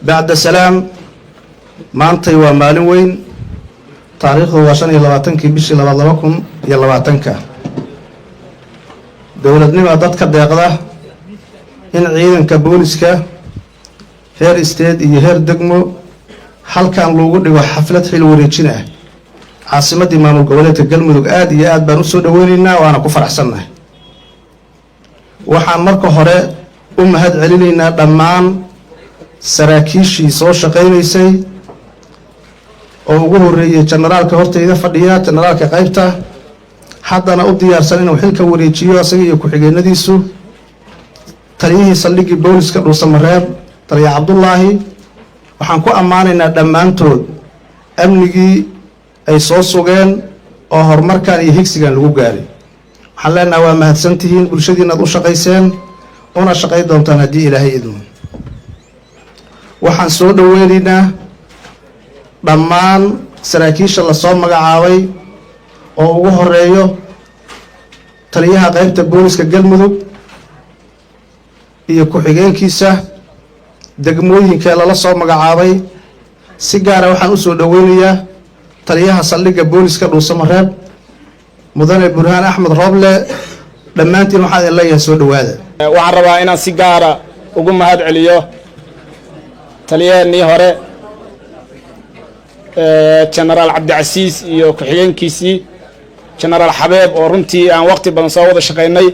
Bacda salaam, maantay waa maalin weyn. Taariikhdu waa 25-kii bishii labaad 2020-ka. Dowladnima dadka deeqda in ciidanka booliska heer state iyo heer degmo halkan loogu dhigo xaflad xil wareejin ah caasimaddii maamul goboleedka Galmudug, aada iyo aad baan usoo dhaweyneynaa, waana ku faraxsannahay. Waxaan marka hore u mahad celinaynaa dhammaan saraakiishii soo shaqaynaysay oo ugu horreeyey generaalka hortayda fadhiya, generaalka qaybta, haddana u diyaarsan inuu xilka wareejiyo isaga iyo ku-xigeenadiisu, taliyihii saldhiggii booliska Dhuusamareeb, taliya Cabdullaahi. Waxaan ku ammaanaynaa dhammaantood amnigii ay soo sugeen oo horumarkan iyo higsigan lagu gaaray. Waxaan leenaha, waa mahadsantihiin, bulshadiinaad u shaqayseen una shaqay doontaan haddii Ilaahay idmo. Waxaan soo dhoweynaynaa dhammaan saraakiisha lasoo magacaabay oo ugu horeeyo taliyaha qaybta booliska Galmudug iyo ku-xigeenkiisa, degmooyinka lala soo magacaabay. Si gaara waxaan usoo dhoweynayaa taliyaha saldhigga booliska Dhuusamareeb, mudane Burhaan Axmed Rooble. Dhammaantiin waxaan idin leeyahay, soo dhowaada. Waxaan rabaa inaan si gaara ugu mahad celiyo taliyaheenii hore, Genaraal Cabdicasiis, iyo ku-xigeenkiisii Genaraal Xabeeb, oo runtii aan waqti badan soo wada shaqaynay,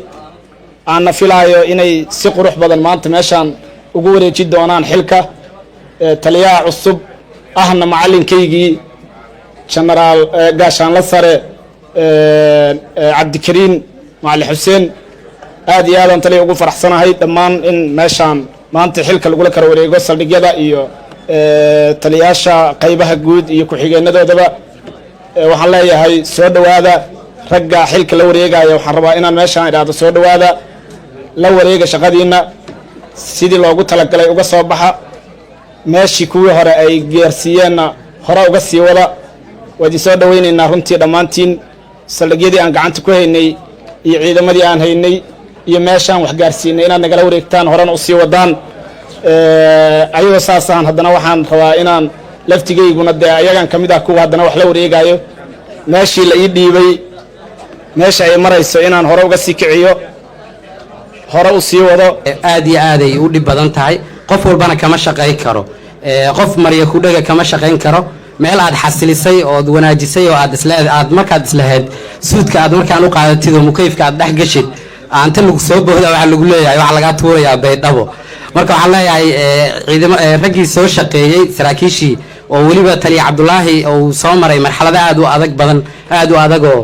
aanna filaayo inay si qurux badan maanta meeshaan ugu wareeji doonaan xilka taliyaha cusub, ahna macallinkaygii, Genaraal Gaashaanla Sare Cabdikariin Macalin Xuseen. Aad iyo aadaan taliya ugu faraxsanahay dhammaan in meeshaan maanta xilka lagula kala wareego saldhigyada iyo taliyaasha qaybaha guud iyo ku-xigeenadoodaba. Waxaan leeyahay, soo dhowaada. Ragga xilka la wareegaya waxaan rabaa inaan meeshaan idhaahdo, soo dhowaada, la wareega shaqadiina, sidii loogu talagalay uga soo baxa, meeshii kuwii hore ay gaarsiiyeenna hore uga sii wada. Waa idin soo dhowaynaynaa runtii dhammaantiin. Saldhigyadii aan gacanta ku haynay iyo ciidamadii aan haynay iyo meeshaan wax gaarsiinay inaad nagala wareegtaan, horena usii wadaan. Ayagoo saasaan haddana waxaan rabaa inaan laftigayguna dee ayagan ka mid ah kuwa haddana wax la wareegaayo, meeshii la ii dhiibay meesha ay marayso inaan hore uga sii kiciyo, hore u sii wado. Aad iyo aaday u dhib badan tahay. Qof walbana kama shaqayn karo, qof marya kudhaga kama shaqayn karo meel aad xasilisay ood wanaajisay oo aad isle aad markaad islahayd suudka aad markaan u qaadatid oo mukayfka aad dhex gashid, anta lagu soo booda, waxaa lagu leeyahay waxaa lagaa tuurayaa Baydhabo. Marka waxaan leeyahay, ciidamo raggii soo shaqeeyey, saraakiishii, oo weliba taliya Cabdulaahi uu soo maray marxalado aad u adag badan, aad u adagoo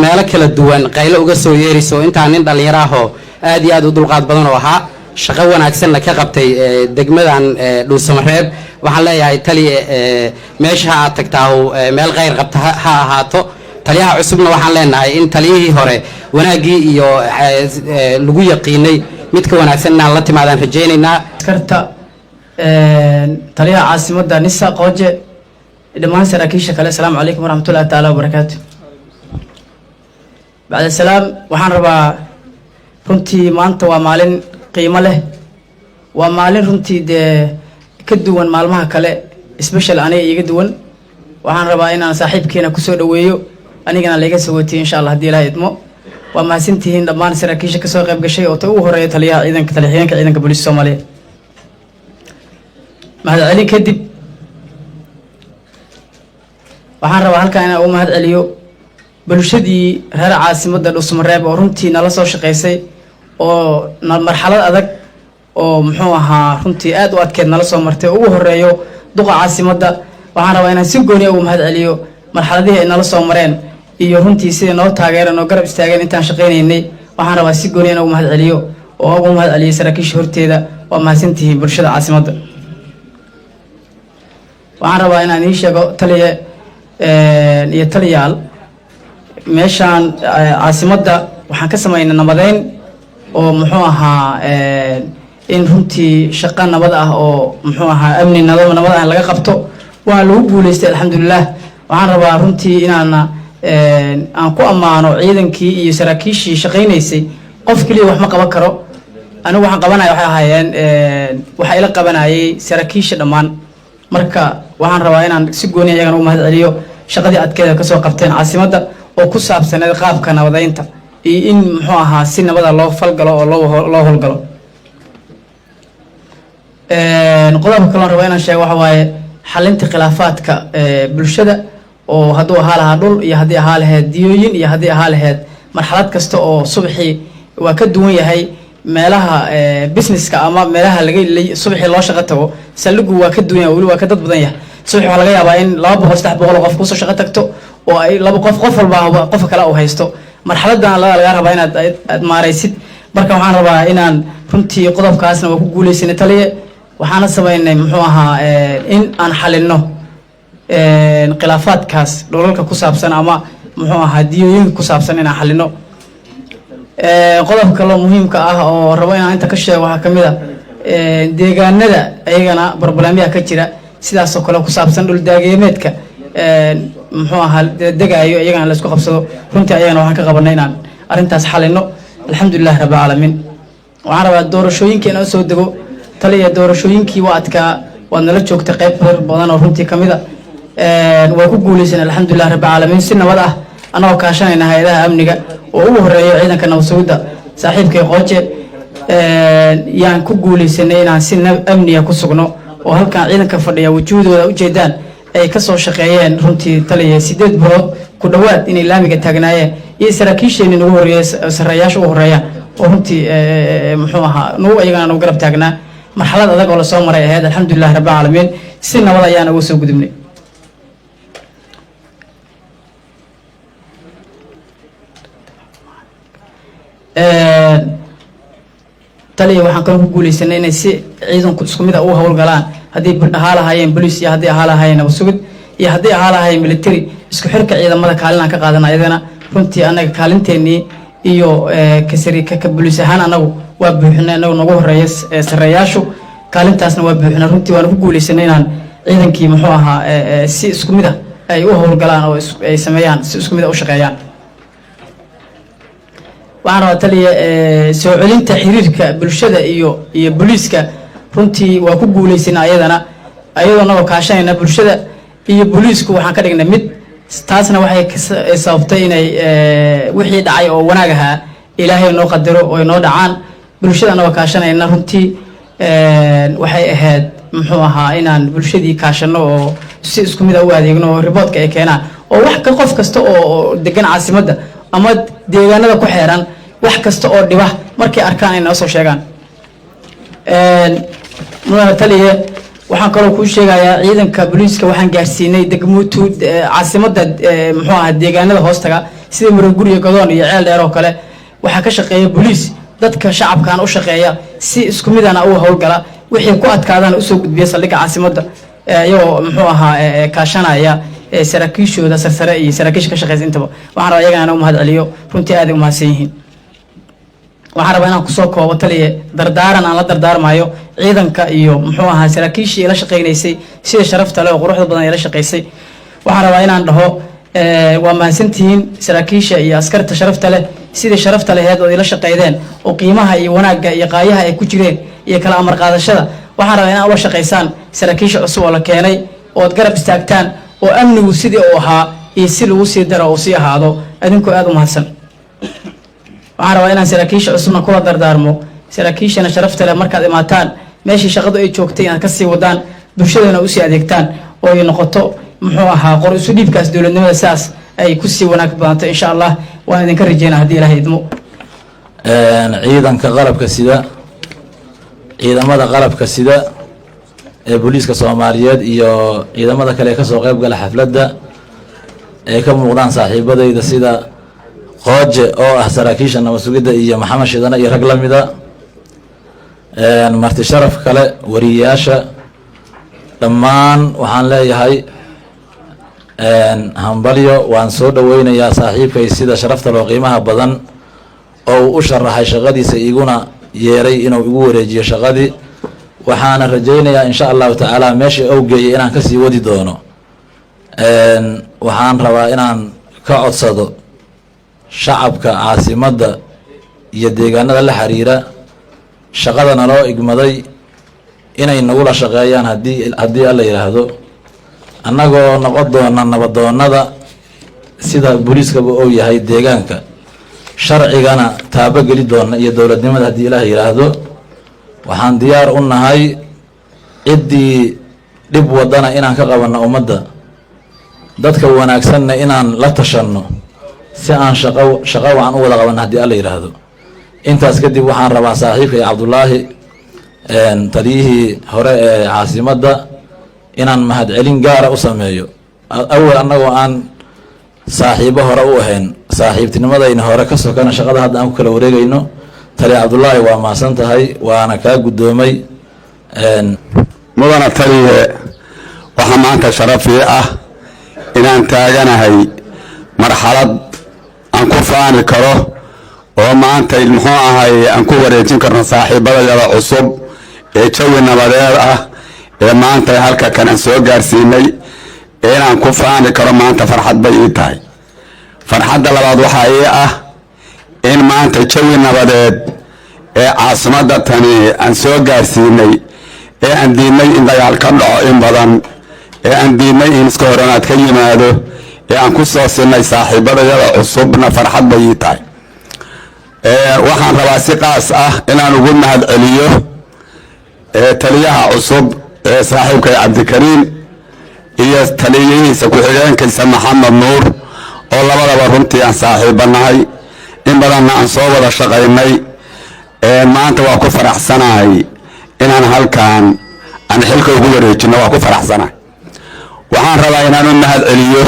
meelo kala duwan qaylo uga soo yeerayso. Intaa nin dhallinyaro ahoo aad iyo aad u dulqaad badan oo ahaa, shaqo wanaagsanna ka qabtay degmadan Dhuusamareeb. Waxaan leeyahay, taliye, meesha aad tagtaahu meel khayr qabta ha ahaato. Taliyaha cusubna waxaan leenahay in taliyihii hore wanaaggii iyo lagu yaqiinay mid ka wanaagsan inaan la timaadaan rajaynaynaa. Askarta, taliyaha caasimadda Nisa Qooje, dhammaan saraakiisha kale, asalaamu calaykum waraxmatullahi taala wabarakaatu. Bacda salaam, waxaan rabaa runtii maanta waa maalin qiimo leh, waa maalin runtii dee ka duwan maalmaha kale, special aniga iiga duwan. Waxaan rabaa inaan saaxiibkeena kusoo dhaweeyo, anigana layga soo watiyo, insha Allah, haddii Ilaha idmo. Waa mahadsantihiin dhammaan saraakiisha kasoo qayb gashay, oo ta ugu horeeya taliyaha ciidanka, taliya-xigeenka ciidanka booliiska Soomaaliya. Mahad celin kadib, waxaan rabaa halkan inaan ugu mahad celiyo bulshadii reer caasimadda Dhuusamareeb oo runtii nala soo shaqaysay, oo marxalad adag oo muxuu ahaa runtii aad u adkeed nala soo martay, oo ugu horeeyo duqa caasimadda. Waxaan rabaa inaan si gooniya ugu mahad celiyo marxaladihii ay nala soo mareen iyo runtii siday noo taageereen oo garab istaageen intaan shaqaynaynay. Waxaan rabaa si gooniya inaan ugu mahad celiyo oo ugu mahad celiyo saraakiisha horteeda. Waa mahadsantihiin bulshada caasimadda. Waxaan rabaa inaan ii sheego, taliye iyo taliyaal, meeshaan caasimadda waxaan ka samaynay nabadeyn oo muxuu ahaa in runtii shaqo nabad ah oo muxuu ahaa amni nabad ah laga qabto. Waa lagu guuleystay, alxamdulilah. Waxaan rabaa runtii inaana aan ku ammaano ciidankii iyo saraakiishii shaqaynaysay. Qof keliya wax ma qaban karo. Anigu waxaan qabanaya waxay ahaayeen, waxaa ila qabanayay saraakiisha dhammaan. Marka waxaan rabaa inaan si gooni iyagana u mahad celiyo shaqadii adkeeda kasoo qabteen caasimadda oo ku saabsaneed qaabka nabadeynta iyo in, muxuu ahaa, si nabada loo falgalo oo loo howlgalo. Qodobka kaloon rabaa inaan sheego waxa waaye xalinta khilaafaadka bulshada, oo hadduu ahaa lahaa dhul iyo haddii ahaa lahayd diyooyin iyo haddii ahaa lahayd marxalad kasta oo subaxii waa ka duwan yahay meelaha businesska ama meelaha laga subaxii loo shaqo tago. Saldhigu waa ka duwan yahay, weli waa ka dad badan yahay. Subaxii waxaa laga yaabaa in 200, 300 oo qof kusoo shaqo tagto oo ay laba qof, qof walba qofka kale uu haysto. Marxaladan laga rabaa inaad aad maaraysid. Marka waxaan rabaa inaan runtii qodobkaasna waa ku guuleysanay, taliye. Waxaana sameynay, muxuu ahaa, in aan xalino khilaafaadkaas dhulalka ku saabsan ama, muxuu ahaa, diyooyinka ku saabsan inaan xalino. Qodobka kaloo muhiimka ah oo rabo inaan inta ka sheego waxaa kamid a deegaanada ayagana problemyaha ka jira, sidaasoo kale ku saabsan dhul daageemeedka, muxuu ahaa, degaayo iyagana la isku qabsado. Runtii ayagana waxaan ka qabanay inaan arrintaas xalino, alxamdulilahi rabbil caalamiin. Waxaan rabaa doorashooyinkii inaan soo dego, taliya. Doorashooyinkii waa adkaa, waad nala joogtay qayb badan oo runtii kamid a. Waa ku guuleysan, alxamdulilah rabbil caalamiin, si nabad ah, annagoo kaashanayna hay-adaha amniga oo ugu horeeyo ciidanka nabad sugidda, saaxiibkay Qooje, yaan ku guuleysanay inaan si amniga ku sugno oo halkan ciidanka fadhiya wujuudooda ujeedaan ay kasoo shaqeeyeen. Runtii, taliya, 8 bilood ku dhowaad inay laamiga taagnaayeen iyo saraakiisheenii nagu horreeyay, sarreeyaasha ugu horeeyaan, oo runtii, muxuu ahaa, nagu ayagana nagu garab taagnaa. Marxalad adag oo lasoo maray ahayd. Alxamdulilah rabbil caalamiin, si nabad ayaan uga soo gudubnay. Taliya, waxaan kaloo ku guuleysanay inay si ciidanku isku mid a u howlgalaan, haddii ahaa lahaayeen boliis iyo haddii ahaa lahaayeen nabad sugid iyo haddii ahaa lahaayeen military. Isku xirka ciidamada kaalin aan ka qaadana ayadana runtii annaga kaalinteenii iyo kasari ka boliis ahaan anagu waa buuxinay, anagu nagu horeeya sarreeyaashu, kaalintaasna waa buuxinay. Runtii waana ku guuleysanay inaan ciidankii, muxuu ahaa, si isku mid ah ay u howlgalaan oo ay sameeyaan, si isku mid ah u shaqeeyaan. Waxaan rabaa, taliya, soo celinta xiriirka bulshada iyo booliiska. Runtii waa ku guuleysanay ayadana, ayadoo nagoo kaashanayna bulshada iyo booliisku waxaan ka dhignay mid. Taasna waxay sababtay inay wixii dhacay oo wanaag ahaa Ilaahay noo qadaro oo ay noo dhacaan. Bulshada anagoo kaashanayna, runtii waxay ahayd, muxuu ahaa, inaan bulshadii kaashano oo si isku mid a u adeegno oo reportka ay keenaan oo wax ka qof kasta oo degan caasimadda ama deegaanada ku xeeran, wax kasta oo dhiba markay arkaan ay noo soo sheegaan. Mudane taliye, waxaan kaloo kuu sheegayaa ciidanka booliiska waxaan gaarsiinay degmutu caasimadda, muxuu ahaa, deegaanada hoostaga sida Maroguriya, Godoon iyo Ceel Dheer oo kale. Waxaa ka shaqeeya booliis dadka shacabkan u shaqeeya, si isku midana u howlgala, wixii ku adkaadana usoo gudbiya saldhigga caasimadda, iyagoo, muxuu ahaa, kaashanaya saraakiishooda sarsare iyo saraakiisha ka shaqeysa intaba. Waxaan rabaa iyagana inaan u mahad celiyo, runtii aad ay u mahadsan yihiin. Waxaan rabaa inaan kusoo koobo, taliye, dardaaran aan la dardaarmayo ciidanka iyo, muxuu ahaa, saraakiishii ila shaqaynaysay sida sharafta leh oo quruxda badan ila shaqaysay. Waxaan rabaa inaan dhaho waa mahadsantihiin saraakiisha iyo askarta sharafta leh, sidii sharafta laheed oo ila shaqaydeen oo qiimaha iyo wanaagga iyo qaayaha ay ku jireen iyo kala amar qaadashada. Waxaan rabaa inaad ula shaqaysaan saraakiisha cusub oo la keenay ood garab istaagtaan oo amnigu sidii uu ahaa iyo si lagu sii daro uu sii ahaado, adinkoo aada u mahadsan. Waxaan rabaa inaan saraakiisha cusubna kula dardaarmo, saraakiishana sharafta leh, markaad imaataan meeshii shaqadu ay joogtay inaad kasii wadaan, bulshadana usii adeegtaan oo ay noqoto, muxuu ahaa, qor isu dhiibkaas dowladnimada sidaas ay kusii wanaag badanto, insha Allah. Waan idinka rajeynaa haddii Ilahay idmo. Ciidanka qalabka sida, ciidamada qalabka sida ee booliiska Soomaaliyeed iyo ciidamada kale ee kasoo qeyb gala xafladda ay ka muuqdaan saaxiibadayda sida Qooje oo ah saraakiisha nabad sugidda iyo Maxamed Shidane iyo rag la mida, marti sharaf kale, wariyeyaasha dhammaan, waxaan leeyahay hambalyo. Waan soo dhoweynayaa saaxiibkay sida sharafta loo qiimaha badan oo uu u sharaxay shaqadiisa, iguna yeeray inuu igu wareejiyo shaqadii. Waxaana rajaynayaa, insha Allahu tacaala, meesha ou geeyay inaan kasii wadi doono. Waxaan rabaa inaan ka codsado shacabka caasimadda iyo deegaanada la xiriira. Shaqada naloo igmaday inay nagula shaqeeyaan haddii Alla yidhaahdo, annagoo noqon doona nabadoonnada sida booliiskaba uu yahay deegaanka, sharcigana taabogeli doona iyo dowladnimada haddii Ilaah yidhaahdo. Waxaan diyaar u nahay ciddii dhib wadana inaan ka qabanno ummadda, dadka wanaagsanna inaan la tashanno si aan shaqo wacan u wada qabanno haddii Alla yidhaahdo. Intaas kadib, waxaan rabaa saaxiibkay Cabdulaahi, taliyihii hore ee caasimadda, inaan mahadcelin gaara u sameeyo. Awal annagoo aan saaxiibo hore u ahayn, saaxiibtinimadayna hore ka sokana, shaqada hadda aan ku kala wareegayno, taliya Cabdulaahi, waa mahadsan tahay, waana kaa guddoomay. Mudana taliye, waxaa maanta sharafii ah inaan taaganahay marxalad aan ku faani karo oo maanta, muxuu ahay, aan ku wareejin karno saaxiibadayada cusub ee jawi nabadeed ah ee maanta halka kan aan soo gaarsiinay. Inaan ku faani karo maanta farxad bay ii tahay. Farxadda labaad waxaa ii ah in maanta jawi nabadeed ee caasimadda tani aan soo gaarsiinay, ee aan diidnay in dagaal ka dhaco in badan, ee aan diidnay in iska horanaad ka yimaado, ee aan ku soo sinay saaxiibadayada cusubna farxad bay ii tahay. Waxaan rabaa si qaas ah inaan ugu mahad celiyo taliyaha cusub ee saaxiibkay Cabdikariim iyo taliyihiisa ku-xigeenkiisa Maxamed Nuur, oo labadaba runtii aan saaxiibanahay, in badanna aan soo wada shaqaynay. Maanta waa ku faraxsanahay inaan halkan aan xilka ugu wareejino, waa ku faraxsanahay. Waxaan rabaa inaan u mahad celiyo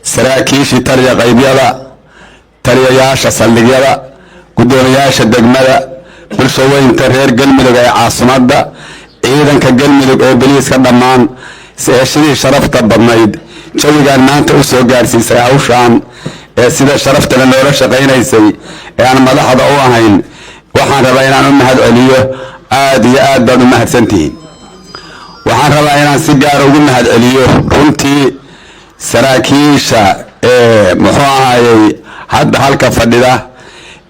saraakiishii taliya qaybyada, taliyayaasha saldhigyada, guddoomiyaasha degmada, bulshaweynta reer Galmudug ee caasimadda, ciidanka Galmudug ee boliiska dhammaan, sidii sharafta badnayd jawigaan maanta u soo gaarsiisay hawshaan, ee sida sharaftale noola shaqaynaysay ee aan madaxda u ahayn. Waxaan rabaa inaan u mahad celiyo. Aad iyo aad baad u mahadsantihiin. Waxaan rabaa inaan si gaara ugu mahad celiyo runtii saraakiisha ee, muxuu ahayey, hadda halka fadhida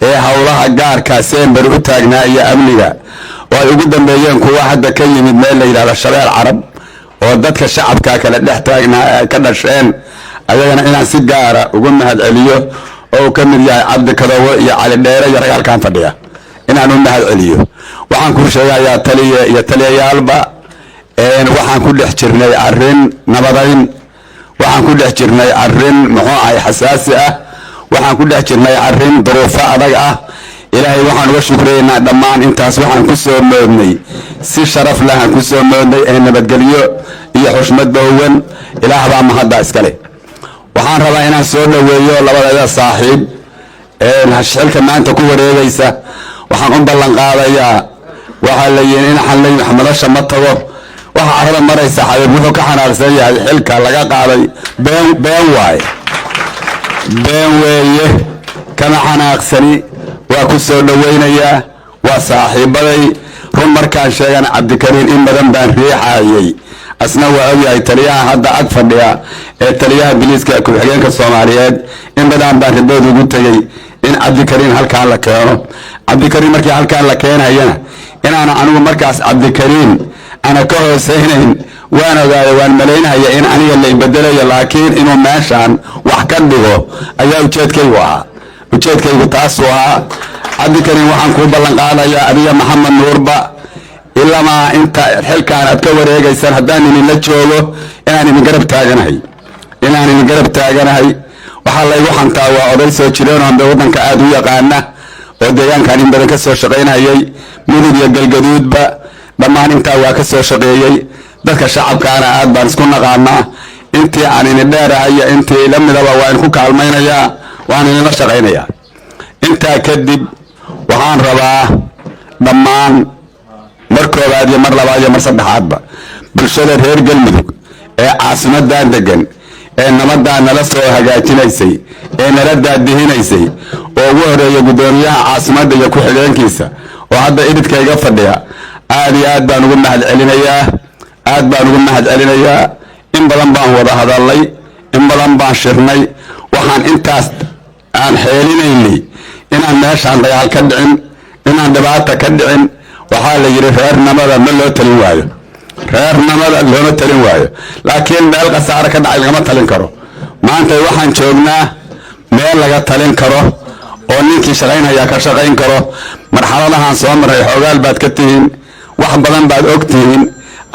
ee howlaha gaarka seember u taagnaa iyo amniga, oo ay ugu dambeeyeen kuwa hadda ka yimid meel la yidhahdo Shabeel Carab, oo dadka shacabka kale dhex taagnaa ay ka dhasheen. Ayagana inaan si gaara ugu mahad celiyo, oo uu ka mid yahay Cabdi Kadowo iyo Cali Dheere iyo rag halkan fadhiya, inaan u mahad celiyo. Waxaan kuu sheegayaa, taliye iyo taliyayaalba, waxaan ku dhex jirnay arrin nabadayn, waxaan ku dhex jirnay arrin, muxuu ahay, xasaasi ah, waxaan ku dhex jirnay arrin duruufo adag ah. Ilaahay waxaan uga shukriyeynaa dhammaan intaas. Waxaan ku soo moodnay si sharaf leh aan ku soo moodnay ee nabadgelyo iyo xushmad bahowan. Ilaah baa mahadda iskale. Waxaan rabaa inaan soo dhoweeyo labadayda saaxiib ee xilka maanta ku wareegaysa. Waxaan u ballan qaadayaa, waxaa la yidhi in xanlay madasha ma tago. Waxa carada maraysa, Xabiib wuxuu ka xanaaqsan yahay xilka laga qaaday. Been, been waaye, been weeye. Kama xanaaqsani, waa ku soo dhowaynayaa, waa saaxiibaday. Run markaan sheegana, Cabdikariin in badan baan riixayay, asna waa ogyahay. Taliyaha hadda ag fadhiya ee taliyaha biliiska ku-xigeenka Soomaaliyeed, in badan baan ribood ugu tegey in Cabdikariin halkaan la keeno. Cabdikariin markii halkaan la keenayana, inaana anigu markaas Cabdikariin ana ka hooseynayn waan ogaaya, waan malaynaya in aniga la ibedelayo, laakiin inuu meeshaan wax ka dhigo ayaa ujeedkaygu ahaa. Ujeedkaygu taasuu ahaa. Cabdikariin, waxaan kuu ballan qaadayaa, adiga Maxamed Nuurba, ilamaa inta xilkaan aad ka wareegaysaan haddaan idinla joogo, inaan idin garab taaganahay, inaan idin garab taaganahay. Waxaa laygu xantaa waa oday soo jireenoo hambe waddanka aada u yaqaana, oo deegaankan in badan ka soo shaqaynayay, Mudug iyo Galgaduudba dhammaan intaa waa ka soo shaqeeyey. Dadka shacabkaana aad baan isku naqaanaa. Intii aan idin dheerahay iyo intii ila midaba waa idinku kaalmaynayaa, waan idinla shaqaynayaa. Intaa kadib, waxaan rabaa dhammaan mar koobaad iyo mar labaad iyo mar saddexaadba bulshada reer Galmudug ee caasimadan degan, ee nabaddaa nala soo hagaajinaysay, ee nala daadihinaysay, oo ugu horeeya guddoomiyaha caasimadda iyo ku-xigeenkiisa oo hadda ididkayga fadhiya, aad iyo aad baan ugu mahad celinayaa, aad baan ugu mahad celinayaa. In badan baan wada hadalnay, in badan baan shirnay. Waxaan intaas aan xeelinaynay inaan meeshaan dagaal ka dhicin, inaan dhibaata ka dhicin. Waxaa la yidhi reernamada ma loo talin waayo, reernamada looma talin waayo, laakiin meel khasaare ka dhacay lagama talin karo. Maanta waxaan joognaa meel laga talin karo oo ninkii shaqaynhayaa ka shaqayn karo. Marxaladahaan soo marray xoogaal baad ka tihiin, wax badan baad og tihiin.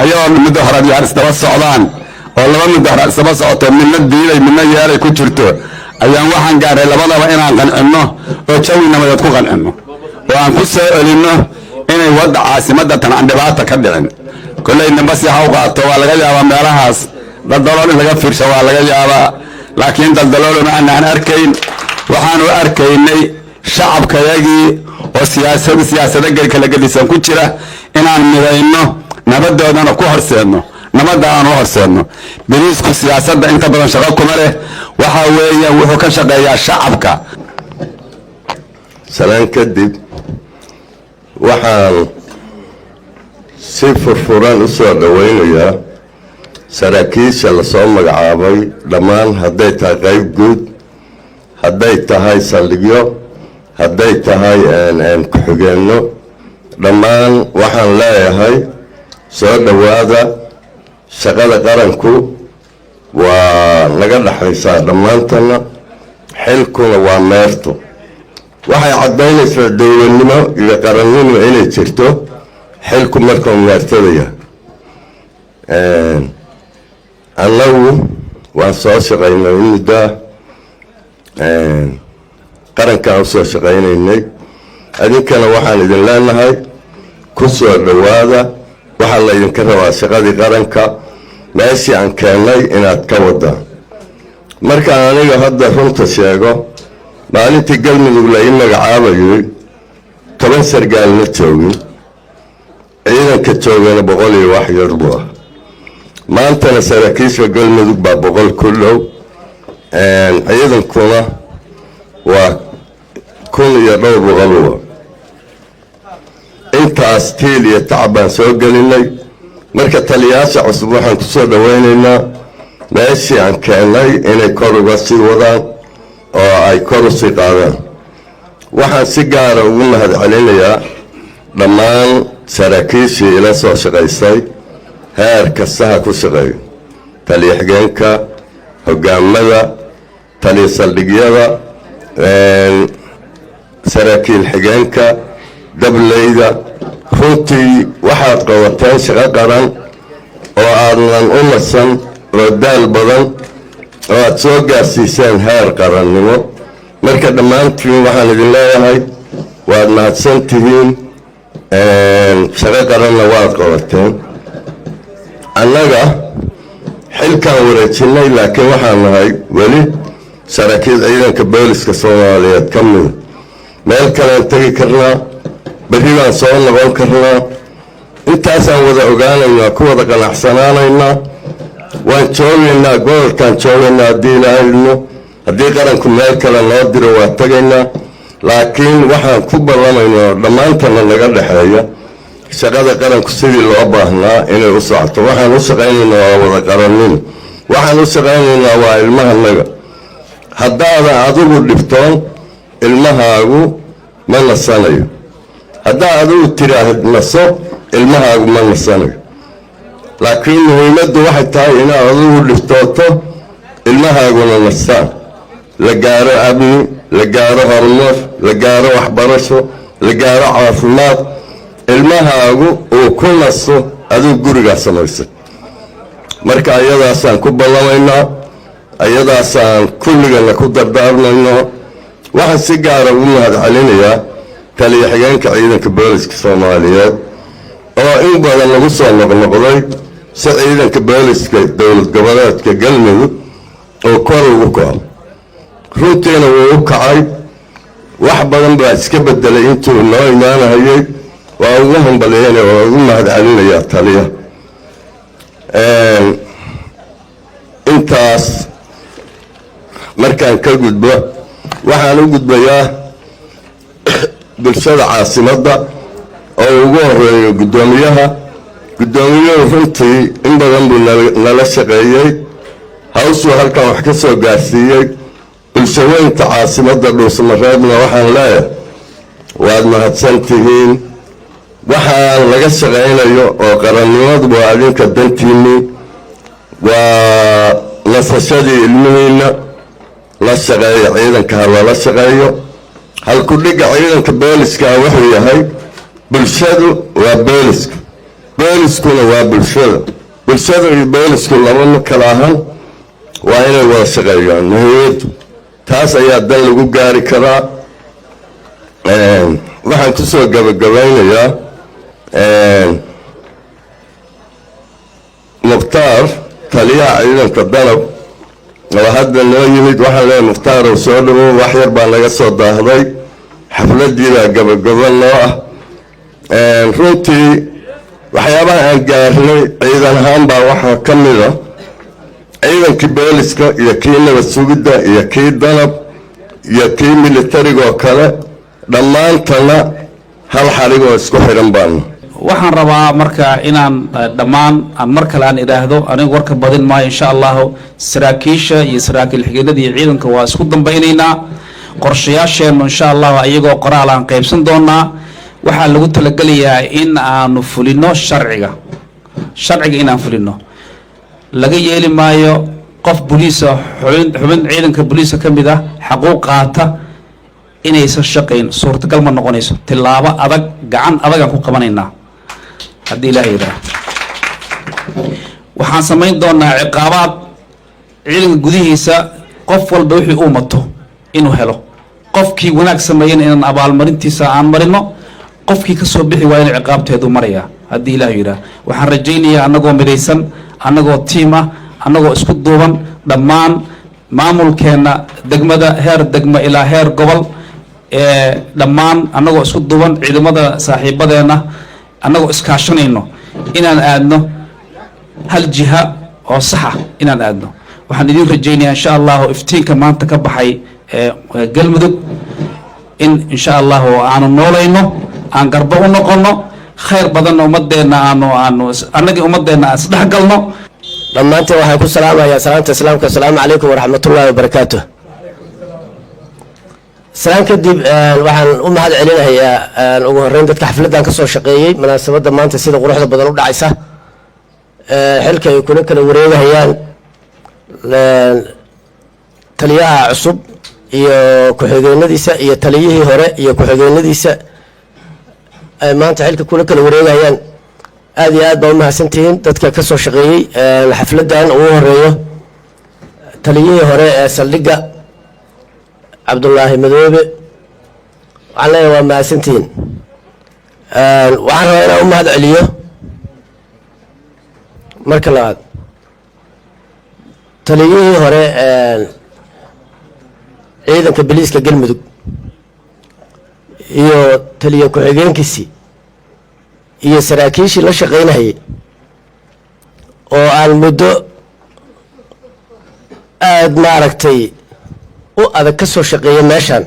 Ayagoo muddo horaad yaar isdaba socdaan oo laba muddo horaad isdaba socoto, midna diiday midna yeelay ku jirto, ayaan waxaan gaaray labadaba inaan qancinno oo jawi nabadeed ku qancinno oo aan ku soo celinno inay wadda caasimadda tan aan dhibaata ka dhicin. Kolley nambasi ha u qaato, waa laga yaabaa meelahaas daldalool in laga fiirsho, waa laga yaabaa, laakiin daldalooluna anaan arkayn. Waxaanu arkaynay shacabkayagii oo siyaasad siyaasado kala gedisan ku jira inaan midayno, nabadoodana ku horseedno, nabadda aan u horseedno. Boliisku siyaasadda inta badan shaqo kuma leh, waxa weeyaan wuxuu ka shaqeeyaa shacabka. Salaan kadib, waxaan si furfuran u soo dhowaynayaa saraakiisha lasoo magacaabay dhammaan, hadday tahay qayb guud, hadday tahay saldhigyo, hadday tahay ku-xigeenno. Dhammaan waxaan leeyahay soo dhowaada. Shaqada qaranku waa naga dhexaysaa dhammaantana, xilkuna waa meerto. Waxay caddaynaysaa dowladnimo iyo qarannimo inay jirto xilku markuu meertadaya. Annagu waan soo shaqaynay in muddaa, qarankaan usoo shaqaynaynay. Adinkana waxaan idin leenahay ku soo dhowaada. Waxaa la idinka rabaa shaqadii qaranka meeshii aan keennay inaad ka wadaan. Markaan aniga hadda runta sheego, maalintii Galmudug la ii magacaabayay 10 sargaal ma joogin, ciidanka joogana 100 iyo wax yar buu ah. Maantana saraakiisha Galmudug baa 100 ku dhow, ciidankuna waa kun iyo dhowr boqoluba. Intaas tiil iyo tacab baan soo gelinay. Marka taliyaasha cusub waxaan ku soo dhowaynaynaa meeshii aan keennay inay kor uga sii wadaan oo ay kor u sii qaadaan. Waxaan si gaara ugu mahad celinayaa dhammaan saraakiishii ila soo shaqaysay, heer kasta ha ku shaqeeyo: taliya xigeenka, hogaamada, taliya saldhigyada, saraakiil xigeenka, dableyda. Runtii waxaad qabateen shaqo qaran oo aadnan u nasan oo daal badan oo aad soo gaarsiiseen heer qarannimo. Marka dhammaantiin waxaan idin leeyahay waad mahadsan tihiin, shaqo qaranna waad qabateen. Annaga xilkaan wareejinnay, laakiin waxaan nahay weli saraakiil ciidanka booliska Soomaaliyeed ka mida. Meel kalean tegi karnaa, berri baan soo noqon karnaa. Intaasaan wada ogaanaynaa, ku wada qanacsanaanaynaa. Waan joogaynaa gobolkaan joogaynaa haddii Ilaahay idmo. Haddii qaranku meel kale noo diro waa tegaynaa, laakiin waxaan ku ballamaynaa dhammaantana naga dhexeeya shaqada qaranku sidii loo baahnaa inay u socoto. Waxaan u shaqaynaynaa waa wada qarannimo, waxaan u shaqaynaynaa waa ilmahanaga. Haddaadan adigu dhibtoon, ilmahaagu ma nasanayo. Haddaa adigu tiraahid naso, ilmahaagu ma nasanayo. Laakiin muhiimaddu waxay tahay inaad adigu dhibtooto, ilmahaaguna nastaan, la gaaro amni, la gaaro horumar, la gaaro waxbarasho, la gaaro caafimaad, ilmahaagu uu ku nasto adigu gurigaa samaysay. Marka ayadaasaan ku ballamaynaa, ayadaasaan kulligana ku dardaarmaynaa. Waxaan si gaara ugu mahad celinayaa taliya xigeenka ciidanka booliska Soomaaliyeed oo in badan lagu soo noqnoqday si ciidanka booliska dowlad goboleedka Galmudug oo kor ugu kaco. Runtiina wuu u kacay, wax badan baa iska bedelay intuu noo imaanahayay. Waa ugu hambalyeynaya, waa ugu mahad celinayaa taliya. Intaas markaan ka gudbo, waxaan u gudbayaa bulshada caasimadda oo ugu horeeyo guddoomiyaha. Guddoomiyuhu runtii in badan buu nala shaqeeyey, hawshuu halkan wax ka soo gaarsiiyey. Bulshaweynta caasimadda Dhuusamareebna waxaan leeyahay waad mahadsan tihiin. Waxaa laga shaqaynayo oo qarannimadu waa adinka dantiinni, waa nasashadii ilmihiinna. La shaqeeyo ciidanka, ha lala shaqeeyo. Halku-dhigga ciidanka booliska wuxuu yahay: bulshadu waa booliska, booliskuna waa bulshada. Bulshada iyo boolisku laba ma kala ahan, waa inay wada shaqeeyaan. Muhiimaddu taas ayaa dan lagu gaari karaa. Waxaan kusoo gabagabaynayaa Mukhtaar, taliyaha ciidanka Danab oo hadda noo yimid. Waxaan leeyahay: Mukhtaar, soo dhawow. Wax yar baa naga soo daahday, xafladiibaa gabagabo noo ah. Runtii waxyaabaha aan gaarnay ciidan ahaan baa waxaa ka mid a ciidankii booliska iyo kii nabad sugidda iyo kii Danab iyo kii militarigoo kale, dhammaantana hal xarig oo isku xidhan baanu. Waxaan rabaa marka inaan dhammaan aan mar kale aan idhaahdo, anigu warka badin maayo insha Allahu. Saraakiisha iyo saraakiil xigeenada iyo ciidanka waa isku dambaynaynaa. Qorshayaasheennu insha Allahu ayagoo qoraal aan qaybsan doonaa. Waxaa lagu talagelayaa in aanu fulino sharciga. Sharciga inaan fulino, laga yeeli maayo qof boliisa, xubin ciidanka boliiska ka mid ah, xaquuq qaata inaysan shaqayn, suurtagal ma noqonayso. Tilaabo adag, gacan adag aan ku qabanaynaa haddii Ilaah yidhaah. Waxaan samayn doonaa ciqaabaad ciidanka gudihiisa, qof walba wixii uu mato inuu helo. Qofkii wanaag sameeyana inaan abaalmarintiisa aan marino, qofkii kasoo bixi waayana ciqaabteedu maraya haddii Ilaah yidhaah. Waxaan rajaynayaa annagoo midaysan, annagoo tiim ah, annagoo isku duuban, dhammaan maamulkeenna degmada, heer degmo ilaa heer gobol, ee dhammaan annagoo isku duuban, ciidamada saaxiibadeenna annagoo iskaashanayno, inaan aadno hal jiha oo saxa inaan aadno. Waxaan idiin rajaynayaa insha Allahu iftiinka maanta ka baxay ee Galmudug in insha Allahu aanu noolayno, aan garbo u noqono, khayr badanna ummadeenna aanu annagii ummadeenna aan isdhex galno. Dhammaanteen waxaan ku salaamayaa salaamta Islaamka: asalaamu calaykum waraxmatullaahi wabarakaatu. Salaan kadib, waxaan u mahad celinayaa ugu horreyn dadka xafladdan ka soo shaqeeyey, munaasabadda maanta sida quruxda badan u dhacaysa, xilka ay kula kala wareegahayaan taliyaha cusub iyo ku-xigeenadiisa iyo taliyihii hore iyo ku-xigeenadiisa ay maanta xilka kula kala wareegayaan. Aad iyo aad baa umahadsantihiin dadka ka soo shaqeeyey xafladdan, ugu horeeyo taliyihii hore ee saldhigga, Cabdullaahi Madoobe. Waxaan leeyahay waa mahadsantihiin. Waxaan rabaa inaan u mahad celiyo marka labaad taliyihii hore ciidanka boliiska Galmudug iyo taliye ku-xigeenkiisii iyo saraakiishii la shaqaynayay oo aan muddo aada maaragtay u adag ka soo shaqeeya meeshan,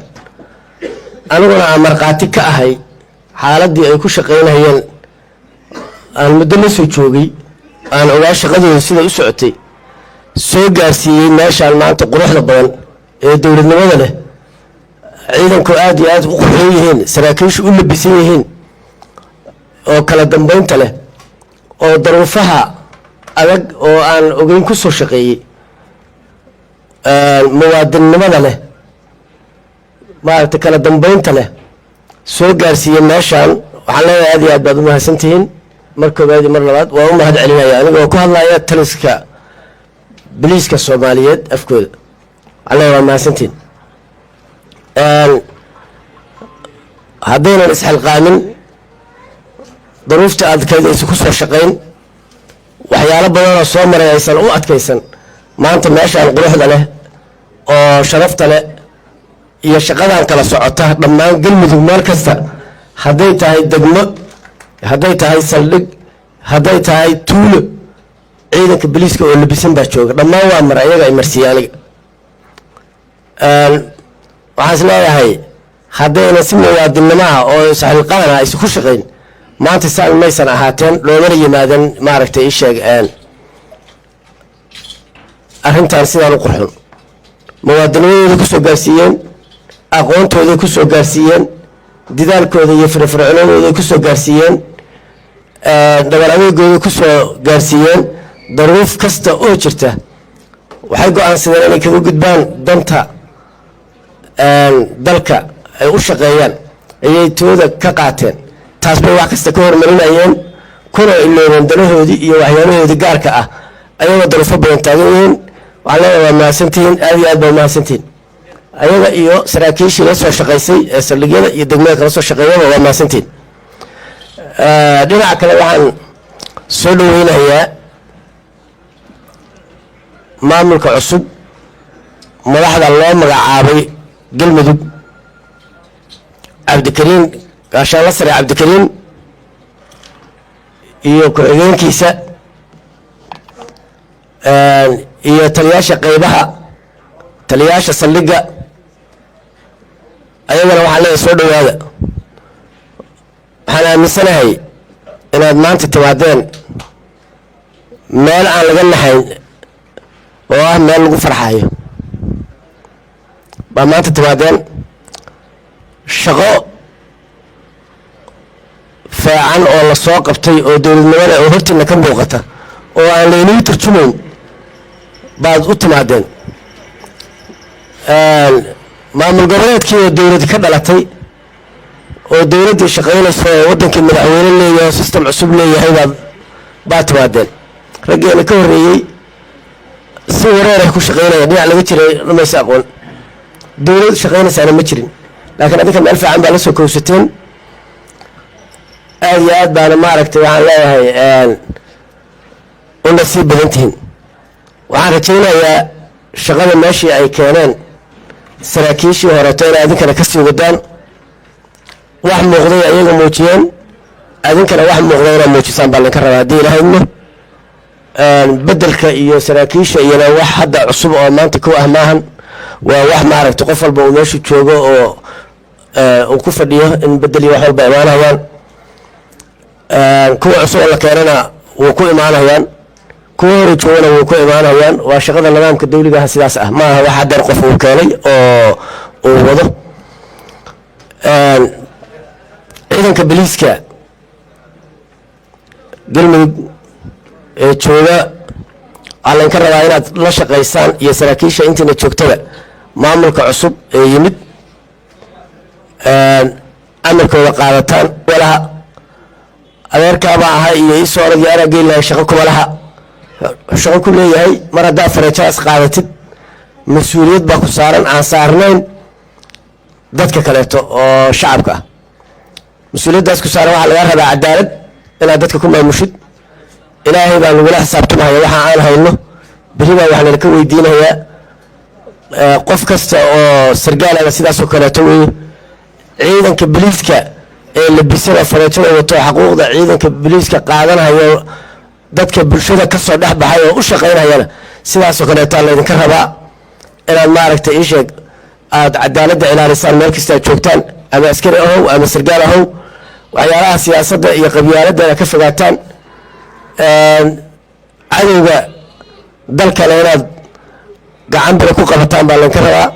aniguna aan markhaati ka ahay xaaladdii ay ku shaqaynayeen, aan muddo la soo joogay, aan ogaa shaqadooda siday u socotay, soo gaarsiiyey meeshaan maanta quruxda badan ee dowladnimada leh, ciidanku aad iyo aad u qurxoon yihiin, saraakiishu u labisan yihiin, oo kala dambeynta leh, oo daruufaha adag oo aan ogeyn ku soo shaqeeyey, muwaadinnimada leh, maaragtay, kala dambeynta leh, soo gaarsiiyey meeshaan. Waxaan leeyahay aad iyo aad baad u mahadsantihiin mar koowaad iyo mar labaad. Waa u mahad celinaya anigoo ku hadlaya taliska boliiska Soomaaliyeed afkooda. Waxaan leeyahay waa mahadsantihiin. Haddaynan isxilqaamin, duruufta adkayd aysan ku soo shaqayn, waxyaalo badanoo soo maray aysan u adkaysan, maanta meeshaan quruxda leh oo sharafta leh iyo shaqadan kala socota dhammaan Galmudug meel kasta, hadday tahay degmo, hadday tahay saldhig, hadday tahay tuulo, ciidanka boliiska oo labisan baa jooga. Dhammaan waa mara, iyaga ay marsiiye. Aniga waxaan is leeyahay haddayna si muwaadinnimo ah oo isxilqaan ah aysan ku shaqayn, maanta saan maysan ahaateen, loomana yimaadeen. Maaragtay, ii sheeg, arrintan sidaan u qurxun muwaadinimadooda ku soo gaarsiiyeen, aqoontooday ku soo gaarsiiyeen, didaalkooda iyo firfircoonadooday ku soo gaarsiiyeen. Dhabar adeegooda ku soo gaarsiiyeen daruuf kasta oo jirta. Waxay go-aansadeen inay kaga gudbaan danta dalka ay u shaqeeyaan, ayay tooda ka qaateen. Taas bay wax kasta ka hormarinayeen, kuna iloobeen danahoodii iyo waxyaalahoodii gaarka ah, ayagoo daruufo badan taagan yihiin. Waxaan leeyahay, waa mahadsantihiin, aad iyo aad baa mahadsantihiin. Ayaga iyo saraakiishii la soo shaqaysay ee saldhigyada iyo degmada kala soo shaqeeyaba, waa mahadsantihiin. Dhinaca kale, waxaan soo dhaweynayaa maamulka cusub, madaxda loo magacaabay Galmudug, Cabdikariin, gaashaanla sare Cabdikariin iyo ku-xigeenkiisa iyo taliyaasha qeybaha, taliyaasha saldhigga. Ayagana waxaan leeyahay, soo dhowaada. Waxaan aaminsanahay inaad maanta timaadeen meel aan laga naxayn oo ah meel lagu farxayo baa maanta timaadeen. Shaqo feecan oo la soo qabtay oo dowladnimada oo hortiina ka muuqata oo aan laynuu tarjumayn baad u timaadeen. Maamul goboleedkii oo dowlad ka dhalatay oo dowladdii shaqaynayso oo waddankii madaxweyne leeyahay oo system cusub leeyahay baad timaadeen. Raggeena ka horreeyey si wareeray ku shaqaynaya, dhinac laga jiray lamaysa aqoon, dowlad shaqaynaysaana ma jirin. Laakiin adinka meel fiican baa la soo kowsateen, aad iyo aad baana, maaragtay, waxaan leeyahay u nasiib badan tihiin. Waxaan rajaynayaa shaqada meeshii ay keeneen saraakiishii horeeto inay adinkana kasii wadaan. Wax muuqday ayaga muujiyeen, adinkana wax muuqda inaad muujisaan baa laydinka rabaa, haddii ilahaydno. Bedelka iyo saraakiisha iyona wax hadda cusub oo maanta kow ah maahan. Waa wax, maaragtay, qof walba uu meeshu joogo oo uu ku fadhiyo in bedel iyo wax walba imaanayaan. Kuwa cusub oo la keenana wuu ku imaanayaan, kuwa hore joogana wuu ku imaanayaan. Waa shaqada nidaamka dawligaha sidaas ah. Maaha wax hadeer qof uu keenay oo uu wado. Ciidanka boliiska Galmudug ee jooga waxaa laydinka rabaa inaad la shaqaysaan, iyo saraakiisha intiina joogtada, maamulka cusub ee yimid, amarkooda qaadataan. Walaha adeerkaabaa ahay iyo iisoo orad iyo anaa geyn lahay, shaqo kuma laha. Shaqo ku leeyahay, mar haddaad fareejadaas qaadatid, mas-uuliyad baa ku saaran aan saarnayn dadka kaleeto oo shacabka ah. Mas-uuliyaddaas ku saaran waxaa lagaa rabaa cadaalad inaad dadka ku maamushid. Ilaahay baa nagula xisaabtamaya waxa aan hayno, beri baa wax nala ka weydiinayaa. Qof kasta oo sargaalana sidaasoo kaleeto weeye. Ciidanka boliiska ee labisada fareejada wato, xaquuqda ciidanka boliiska qaadanayo, dadka bulshada ka soo dhex baxay oo u shaqaynayana sidaasoo kaleetaa laydinka rabaa inaad, maaragtay, ii sheeg, aada cadaaladda ilaalisaan meel kasta aad joogtaan, ama askari ahow ama sargaal ahow. Waxyaalaha siyaasadda iyo qabyaaladana ka fogaataan. Cadowga dalkana inaad gacan bira ku qabataan baa laydinka rabaa.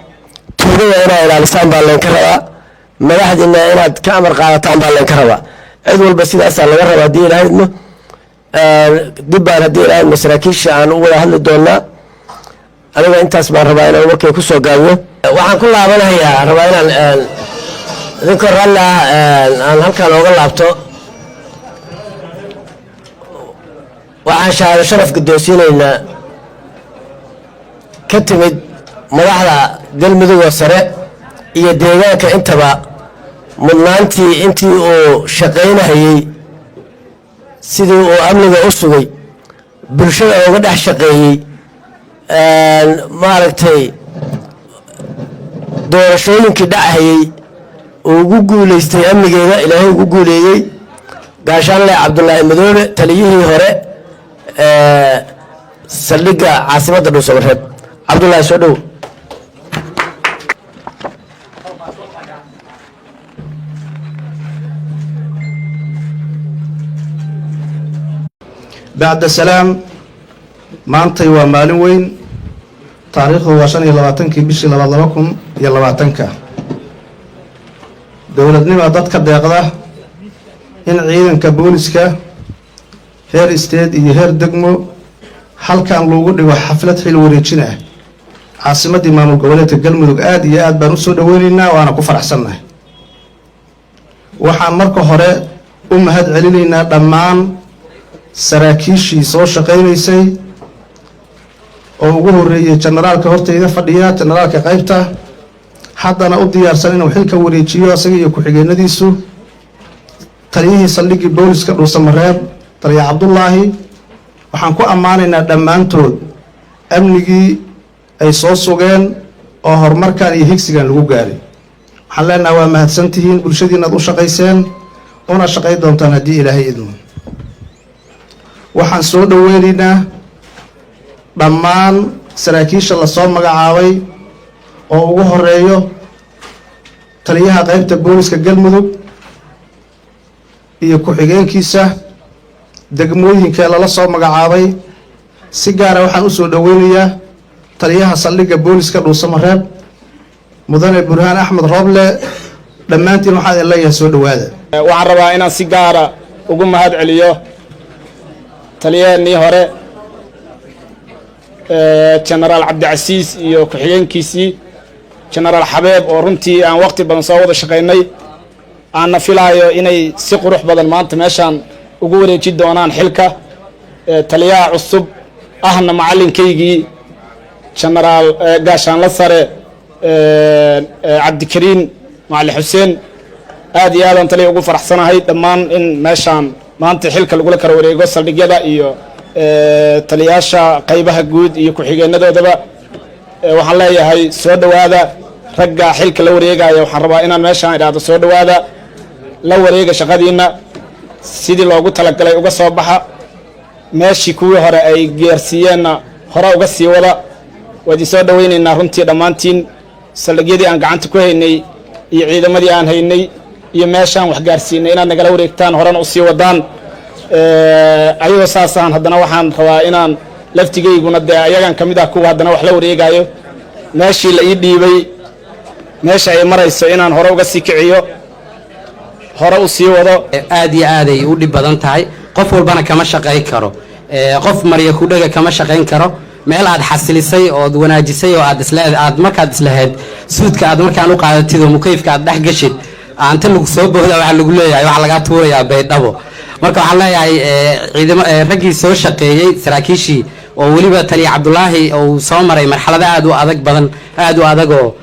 Tuugada inaad ilaalisaan baa laydinka rabaa. Madaxdiina inaad ka amar qaadataan baa laydinka rabaa. Cid walba sidaasaa laga rabaa, haddii ilahaydmo. Dib baan, haddii ilahaydmo, saraakiisha aan u wada hadli doonaa. Aniga intaas baan rabaa inaan warkay ku soo gaabiyo. Waxaan ku laabanayaa, rabaa inaan idinkoo raalli ah aan halkaan ooga laabto. Waxaan shahaado sharaf guddoonsiinaynaa ka timid madaxda Galmudug oo sare iyo deegaanka intaba, mudnaantii intii uu shaqaynahayey, sidii uu amniga u sugay, bulshada uga dhex shaqeeyey, maaragtay, doorashooyinkii dhacahayey uu ugu guulaystay, amnigeeda Ilaahay ugu guuleeyey, gaashaanle Cabdulaahi Madoobe, taliyihii hore saldhigga caasimadda Dhuusamareeb. Cabdulaahi, soo dhow. Bacda salaam, maantay waa maalin weyn. Taariikhdu waa 25-kii bishii labaad 2020-ka. Dowladnima dadka deeqda in ciidanka booliska Heer state iyo heer degmo halkan loogu dhigo xaflad xil wareejin ah caasimaddii maamul goboleedka Galmudug, aada iyo aad baan usoo dhaweyneynaa, waana ku faraxsannahay. Waxaan marka hore u mahad celinaynaa dhammaan saraakiishii soo shaqaynaysay, oo ugu horreeyey generaalka hortayda fadhiya, generaalka qaybta, haddana u diyaarsan inuu xilka wareejiyo isaga iyo ku-xigeenadiisu, taliyihii saldhiggii booliska Dhuusamareeb, taliya Cabdullaahi. Waxaan ku ammaanaynaa dhammaantood amnigii ay soo sugeen oo horumarkan iyo higsigan lagu gaaray. Waxaan leenaha, waa mahadsantihiin, bulshadiinaad u shaqayseen una shaqay doontaan haddii Ilaahay idmo. Waxaan soo dhoweynaynaa dhammaan saraakiisha lasoo magacaabay, oo ugu horeeyo taliyaha qaybta booliska Galmudug iyo ku-xigeenkiisa, degmooyinka lala soo magacaabay. Si gaara waxaan usoo dhoweynayaa taliyaha saldhigga booliska Dhuusamareeb, mudane Burhaan Axmed Rooble. Dhammaantiin waxaan idin leeyahay, soo dhowaada. Waxaan rabaa inaan si gaara ugu mahad celiyo taliyaheenii hore, Genaraal Cabdicasiis, iyo ku-xigeenkiisii Genaraal Xabeeb, oo runtii aan waqti badan soo wada shaqaynay, aanna filaayo inay si qurux badan maanta meeshaan ugu wareeji doonaan xilka taliyaha cusub, ahna macallinkaygii, Genaraal Gaashaanla Sare Cabdikariin Macali Xuseen. Aad iyo aadaan taliya ugu faraxsanahay dhammaan in meeshaan maanta xilka lagula kala wareego saldhigyada iyo taliyaasha qaybaha guud iyo ku-xigeenadoodaba. Waxaan leeyahay, soo dhowaada. Ragga xilka la wareegaya waxaan rabaa inaan meeshaan idhaahdo, soo dhowaada, la wareega shaqadiina, sidii loogu talagalay uga soo baxa, meeshii kuwii hore ay geersiiyeenna hore uga sii wada. Waa idin soo dhowaynaynaa runtii dhammaantiin. Saldhigyadii aan gacanta ku haynay iyo ciidamadii aan haynay iyo meeshaan wax gaarsiinay inaad nagala wareegtaan, horena usii wadaan. Ayagoo saasaan haddana waxaan rabaa inaan laftigayguna dee ayagan ka mid ah kuwa haddana wax la wareegaayo, meeshii la ii dhiibay meesha ay marayso inaan hore uga sii kiciyo, hore u sii wado. Aad iyo aaday u dhib badan tahay, qof walbana kama shaqayn karo. Qof marya kudhaga kama shaqayn karo meel aad xasilisay ood wanaajisay oo aad isle aad markaad islahayd suudka aad markaan u qaadatid oo mukayfka aad dhex gashid, anta lagu soo booda, waxaa lagu leeyahay waxaa lagaa tuurayaa Baydhabo. Marka waxaan leeyahay, ciidamo raggii soo shaqeeyey, saraakiishii, oo weliba taliya Cabdulaahi uu soo maray marxalado aad u adag badan, aad u adagoo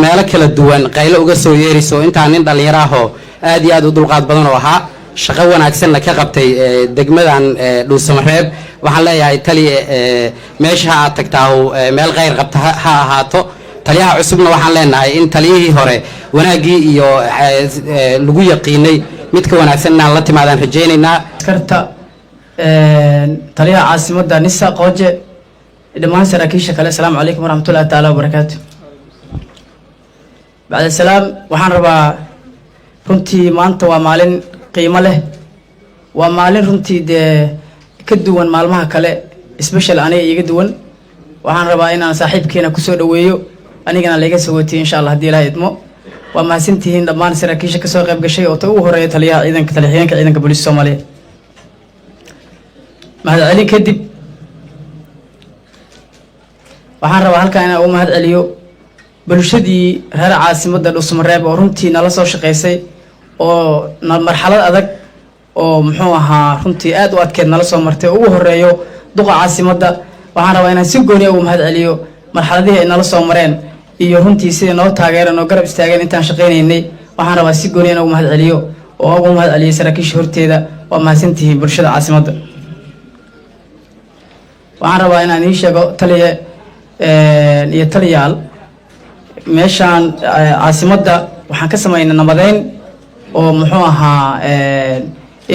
meelo kala duwan qaylo uga soo yeerayso, intaa nin dhallinyaro ahoo aad iyo aad u dulqaad badan oo ahaa, shaqo wanaagsanna ka qabtay degmadan Dhuusamareeb. Waxaan leeyahay, taliye, meesha aad tagtaahu meel khayr qabta ha ahaato. Taliyaha cusubna waxaan leenahay in taliyihii hore wanaaggii iyo lagu yaqiinay mid ka wanaagsan inaan la timaadaan rajaynaynaa. Askarta, taliyaha caasimadda Nisa Qooje, dhammaan saraakiisha kale, asalaamu calaykum waraxmatullahi taala wabarakaatu. Bacda salaam, waxaan rabaa runtii maanta waa maalin qiimo leh, waa maalin runtii dee ka duwan maalmaha kale, special aniga iiga duwan. Waxaan rabaa inaan saaxiibkeena kusoo dhaweeyo, anigana laiga sagootiyo, insha Allah, haddii Ilaha idmo. Waa mahadsantihiin dhammaan saraakiisha kasoo qayb gashay, oo ta ugu horeeya taliyaha ciidanka, taliya-xigeenka ciidanka booliiska Soomaaliya. Mahad celin kadib, waxaan rabaa halkan inaan ugu mahad celiyo bulshadii reer caasimadda Dhuusamareeb, oo runtii nala soo shaqaysay, oo marxalad adag oo muxuu ahaa runtii aad u adkeed nala soo martay, oo ugu horeeyo duqa caasimadda. Waxaan rabaa inaan si gooniya ugu mahad celiyo marxaladihii ay nala soo mareen iyo runtii siday noo taageereen oo garab istaageen intaan shaqaynaynay. Waxaan rabaa si gooniya inaan ugu mahad celiyo oo ugu mahad celiyay saraakiisha horteeda. Waa mahadsantihiin bulshada caasimadda. Waxaan rabaa inaan idiin sheego, taliye iyo taliyaal, meeshaan caasimadda waxaan ka samaynay nabadeyn oo muxuu ahaa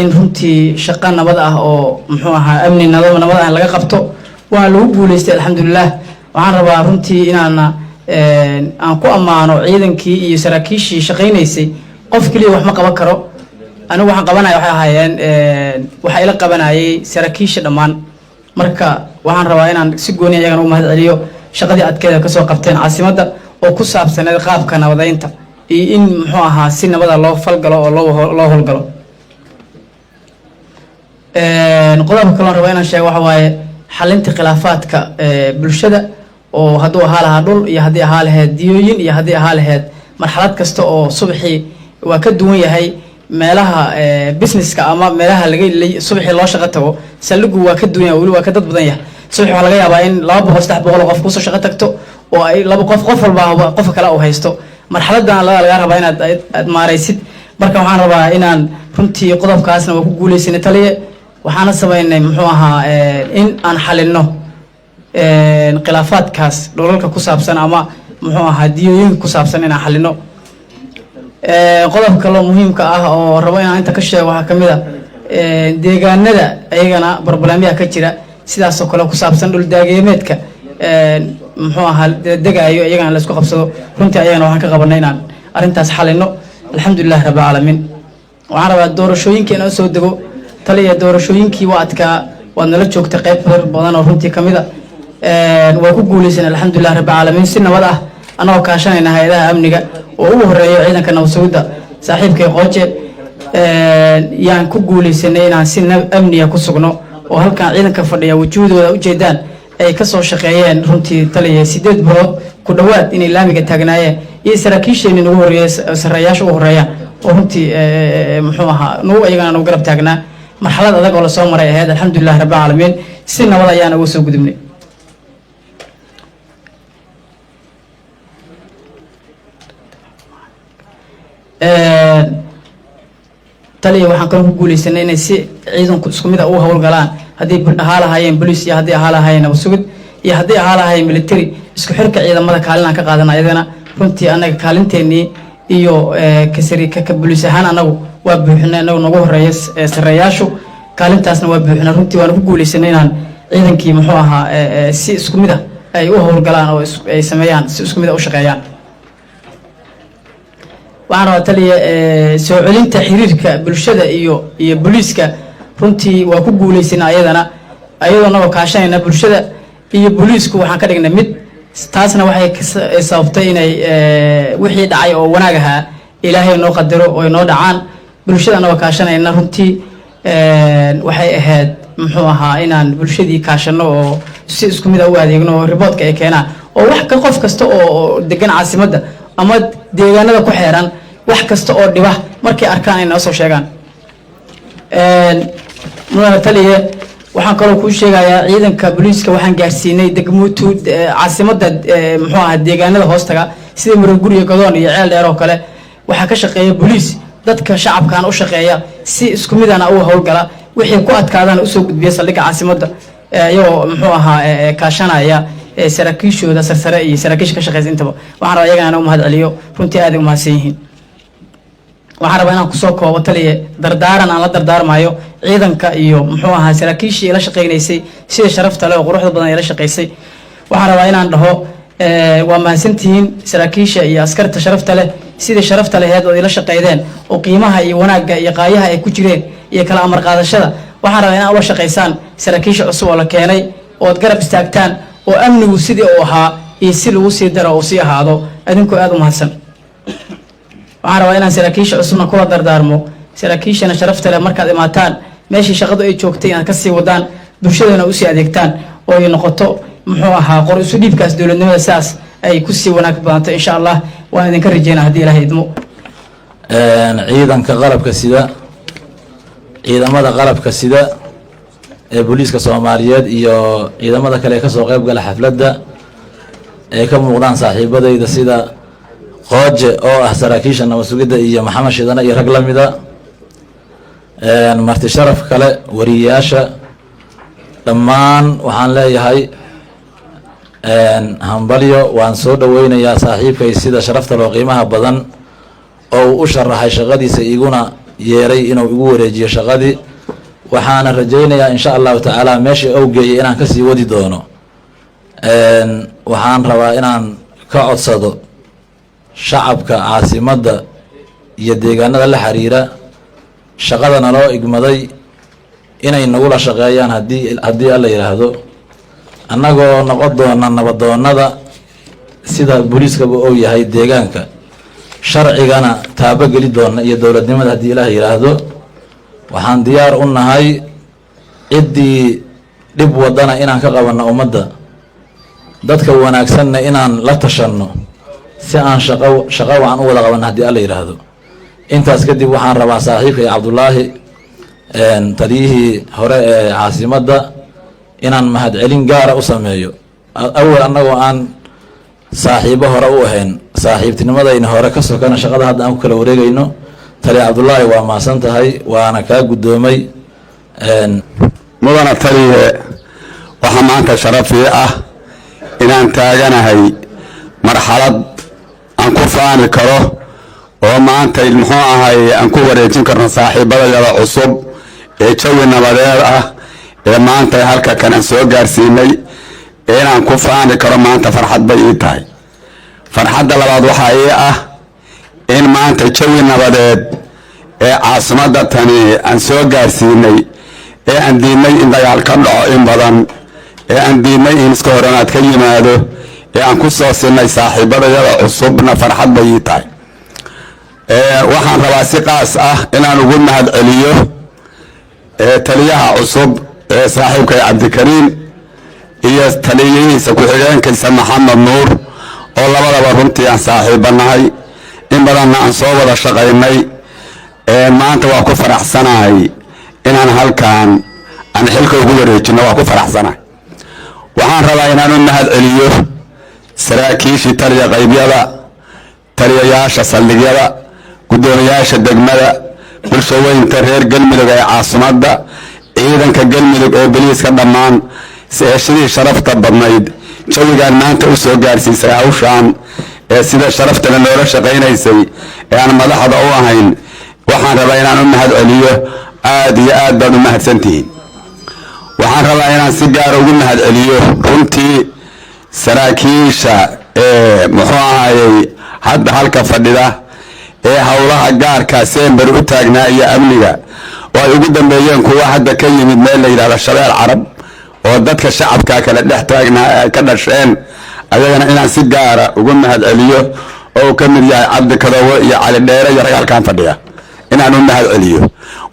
in runtii shaqo nabad ah oo muxuu ahaa amni nabad ah laga qabto. Waa lagu guuleystay, alxamdulilah. Waxaan rabaa runtii inaana aan ku ammaano ciidankii iyo saraakiishii shaqaynaysay. Qof keliya wax ma qaban karo. Anigu waxaan qabanaya waxay ahaayeen, waxaa ila qabanayay saraakiisha dhammaan. Marka waxaan rabaa inaan si gooni iyagana u mahad celiyo shaqadii adkeeda kasoo qabteen caasimadda, oo ku saabsaneed qaabka nabadeynta iyo in muxuu ahaa si nabada loo falgalo oo loo howlgalo. Qodobka kaloon raba inaan sheego waxa waaye xalinta khilaafaadka bulshada, oo hadduu ahaa lahaa dhul iyo haddii ahaa lahayd diyooyin iyo haddii ahaa lahayd marxalad kasta oo subaxii waa ka duwan yahay meelaha businesska ama meelaha laga subaxii loo shaqo tago. Saldhigu waa ka duwan yahay, weli waa ka dad badan yahay. Subaxii waxaa laga yaabaa in 200, 300 oo qof kusoo shaqo tagto oo ay laba qof, qof walba qofka kale uu haysto. Marxaladan laga rabaa inaad aad maaraysid. Marka waxaan rabaa inaan runtii qodobkaasna waa ku guuleysanay, taliye. Waxaana sameynay, muxuu ahaa, in aan xalino khilaafaadkaas dhulalka ku saabsan ama, muxuu ahaa, diyooyinka ku saabsan inaan xalino. Qodobka kaloo muhiimka ah oo rabo inaan inta ka sheego waxaa kamid a deegaanada ayagana problemyaha ka jira, sidaasoo kale ku saabsan dhul daageemeedka, muxuu ahaa, degaayo, iyagana la isku qabsado. Runtii ayagana waxaan ka qabanay inaan arrintaas xalino. Alxamdulilahi rabbil caalamiin. Waxaan rabaa doorashooyinkii inaan usoo dego. Taliya, doorashooyinkii waa adkaa, waad nala joogtay qayb badan oo runtii kamid a. Waa ku guuleysan, alxamdulilah rabbil caalamiin, si nabad ah, annagoo kaashanayna hay-adaha amniga oo ugu horeeyo ciidanka nabad sugidda, saaxiibkay Qooje, yaan ku guuleysanay inaan si amniga ku sugno oo halkan ciidanka fadhiya wujuudooda ujeedaan ay kasoo shaqeeyeen. Runtii, taliya, 8 bilood ku dhowaad inay laamiga taagnaayeen iyo saraakiisheeni nagu horeeyey, sarreeyaasha ugu horeeyaan, oo runtii, muxuu ahaa, nagu ayagana nagu garab taagnaa. Marxalad adag oo lasoo maray ahayd. Alxamdulilah rabbil caalamiin, si nabad ayaan uga soo gudubnay. Taliya, waxaan kaloo ku guuleysanay inay si ciidanku isku mid a u howlgalaan, haddii ahaa lahaayeen boliis iyo haddii ahaa lahaayeen nabad sugid iyo haddii ahaa lahaayeen military. Isku xirka ciidamada kaalin aan ka qaadana ayadana. Runtii annaga kaalinteenii iyo kasari ka boliis ahaan annagu waa buuxinay, annagu nagu horeeya sarreeyaashu, kaalintaasna waa buuxinay. Runtii waana ku guuleysanay inaan ciidankii, muxuu ahaa, si isku mid ah ay u howlgalaan oo ay sameeyaan, si isku mid ah u shaqeeyaan. Waxaan rabaa, taliya, soo celinta xiriirka bulshada iyo booliiska. Runtii waa ku guuleysana ayadana, ayadoo nagoo kaashanayna bulshada iyo booliisku waxaan ka dhignay mid. Taasna waxay sababtay inay wixii dhacay oo wanaag ahaa Ilaahay noo qadaro oo ay noo dhacaan. Bulshada anagoo kaashanayna, runtii waxay ahayd, muxuu ahaa, inaan bulshadii kaashano oo si isku mid a u adeegno oo reportka ay keenaan oo wax ka qof kasta oo degan caasimadda ama deegaanada ku xeeran, wax kasta oo dhiba markay arkaan ay noo soo sheegaan. Mudane taliye, waxaan kaloo kuu sheegayaa ciidanka booliiska waxaan gaarsiinay degmutu caasimadda, muxuu ahaa, deegaanada hoostaga sida Maroguriya, Godoon iyo Ceel Dheer oo kale. Waxaa ka shaqeeya booliis dadka shacabkan u shaqeeya, si isku midana u howlgala, wixii ku adkaadana usoo gudbiya saldhigga caasimadda, iyagoo, muxuu ahaa, kaashanaya saraakiishooda sarsare iyo saraakiisha ka shaqeysa intaba. Waxaan rabaa iyagana inaan u mahad celiyo. Runtii aad ay umahadsan yihiin. Waxaan rabaa inaan kusoo koobo, taliye, dardaaran aan la dardaarmayo ciidanka iyo, muxuu ahaa, saraakiishii ila shaqeynaysay, sida sharafta leh oo quruxda badan ila shaqeysay. Waxaan rabaa inaan dhaho waa mahadsantihiin, saraakiisha iyo askarta sharafta leh, sidai sharafta laheed oo ila shaqeydeen oo qiimaha iyo wanaagga iyo qaayaha ay ku jireen iyo kala amar qaadashada. Waxaan rabaa inaad ula shaqaysaan saraakiisha cusub oo la keenay ood garab istaagtaan oo amnigu sidii uu ahaa iyo si lagu sii daro uu sii ahaado, adinkoo aada u mahadsan. Waxaan rabaa inaan saraakiisha cusubna kula dardaarmo, saraakiishana sharafta leh, markaad imaataan meeshii shaqadu ay joogtay inaad kasii wadaan, bulshadana usii adeegtaan oo ay noqoto, muxuu ahaa, qor isu dhiibkaas dowladnimada sidaas ay kusii wanaag badanto. Insha Allah waan idinka rajeynaa haddii Ilahay idmo. Ciidanka qalabka sida, ciidamada qalabka sida ee booliiska Soomaaliyeed iyo ciidamada kale ee kasoo qeyb gala xafladda, ee ka muuqdaan saaxiibadayda sida Qooje oo ah saraakiisha nabad sugidda iyo Maxamed Shidane iyo rag la mida, marti sharaf kale, wariyeyaasha dhammaan, waxaan leeyahay hambalyo. Waan soo dhoweynayaa saaxiibkay sida sharafta loo qiimaha badan oo uu u sharaxay shaqadiisa, iguna yeeray inuu igu wareejiyo shaqadii. Waxaana rajaynayaa, insha Allahu tacaala, meesha ou geeyay inaan kasii wadi doono. Waxaan rabaa inaan ka codsado shacabka caasimadda iyo deegaanada la xiriira shaqadana loo igmaday inay nagula shaqeeyaan haddii Alla yidhaahdo, annagoo noqon doona nabadoonada sida booliiskaba ou yahay deegaanka, sharcigana taabo geli doona iyo dowladnimada haddii Ilaah yidhaahdo. Waxaan diyaar u nahay Ciddii dhib wadana inaan ka qabanno ummadda, dadka wanaagsanna inaan la tashanno si aan shaqo wacan u wada qabanno, haddii Alla yidhaahdo. Intaas kadib, waxaan rabaa saaxiibkay Cabdullaahi, taliyihii hore ee caasimadda, inaan mahadcelin gaara u sameeyo. Awal annagoo aan saaxiibo hore u ahayn, saaxiibtinimadayna hore ka sokana, shaqada hadda aan ku kala wareegayno, taliya Cabdullaahi, waa mahadsan tahay, waana kaa guddoomay. Mudana taliye, waxaa maanta sharafii ah inaan taaganahay marxalad aan ku faani karo oo maanta, muxuu ahay, aan ku wareejin karno saaxiibadayada cusub ee jawi nabadeed ah ee maanta halka kan aan soo gaarsiinay inaan ku faani karo. Maanta farxad bay ii tahay. Farxadda labaad waxaa ii ah in maanta jawi nabadeed ee caasimadda tani aan soo gaarsiinay, ee aan diidnay in dagaal ka dhaco in badan, ee aan diidnay in iska horanaad ka yimaado, ee aan ku soo sinay saaxiibadayada cusubna farxad bay ii tahay. Waxaan rabaa si qaas ah inaan ugu mahad celiyo taliyaha cusub ee saaxiibkay Cabdikariim iyo taliyihiisa ku-xigeenkiisa Maxamed Nuur, oo labadaba runtii aan saaxiibanahay, in badanna aan soo wada shaqaynay. Maanta waa ku faraxsanahay inaan halkan aan xilka ugu wareejino, waa ku faraxsanahay. Waxaan rabaa inaan u mahad celiyo saraakiishii taliya qaybyada, taliyayaasha saldhigyada, guddoomiyaasha degmada, bulshaweynta reer Galmudug ee caasimadda, ciidanka Galmudug ee boliiska dhammaan sidii sharafta badnayd jawigaan maanta u soo gaarsiisay hawshaan, ee sida sharaftana loola shaqaynaysay ee aan madaxda u ahayn. Waxaan rabaa inaan u mahad celiyo. Aad iyo aad baad u mahadsantihiin. Waxaan rabaa inaan si gaara ugu mahad celiyo runtii saraakiisha ee, muxuu ahayey, hadda halka fadhida ee howlaha gaarka seember u taagnaa iyo amniga, oo ay ugu dambeeyeen kuwa hadda ka yimid meel la yidhahdo Shabeel Carab, oo dadka shacabka kale dhex taagnaa ay ka dhasheen, ayagana inaan si gaara ugu mahad celiyo, oo uu ka mid yahay Cabdi Kadowo iyo Cali Dheere iyo rag halkan fadhiya inaan u mahad celiyo.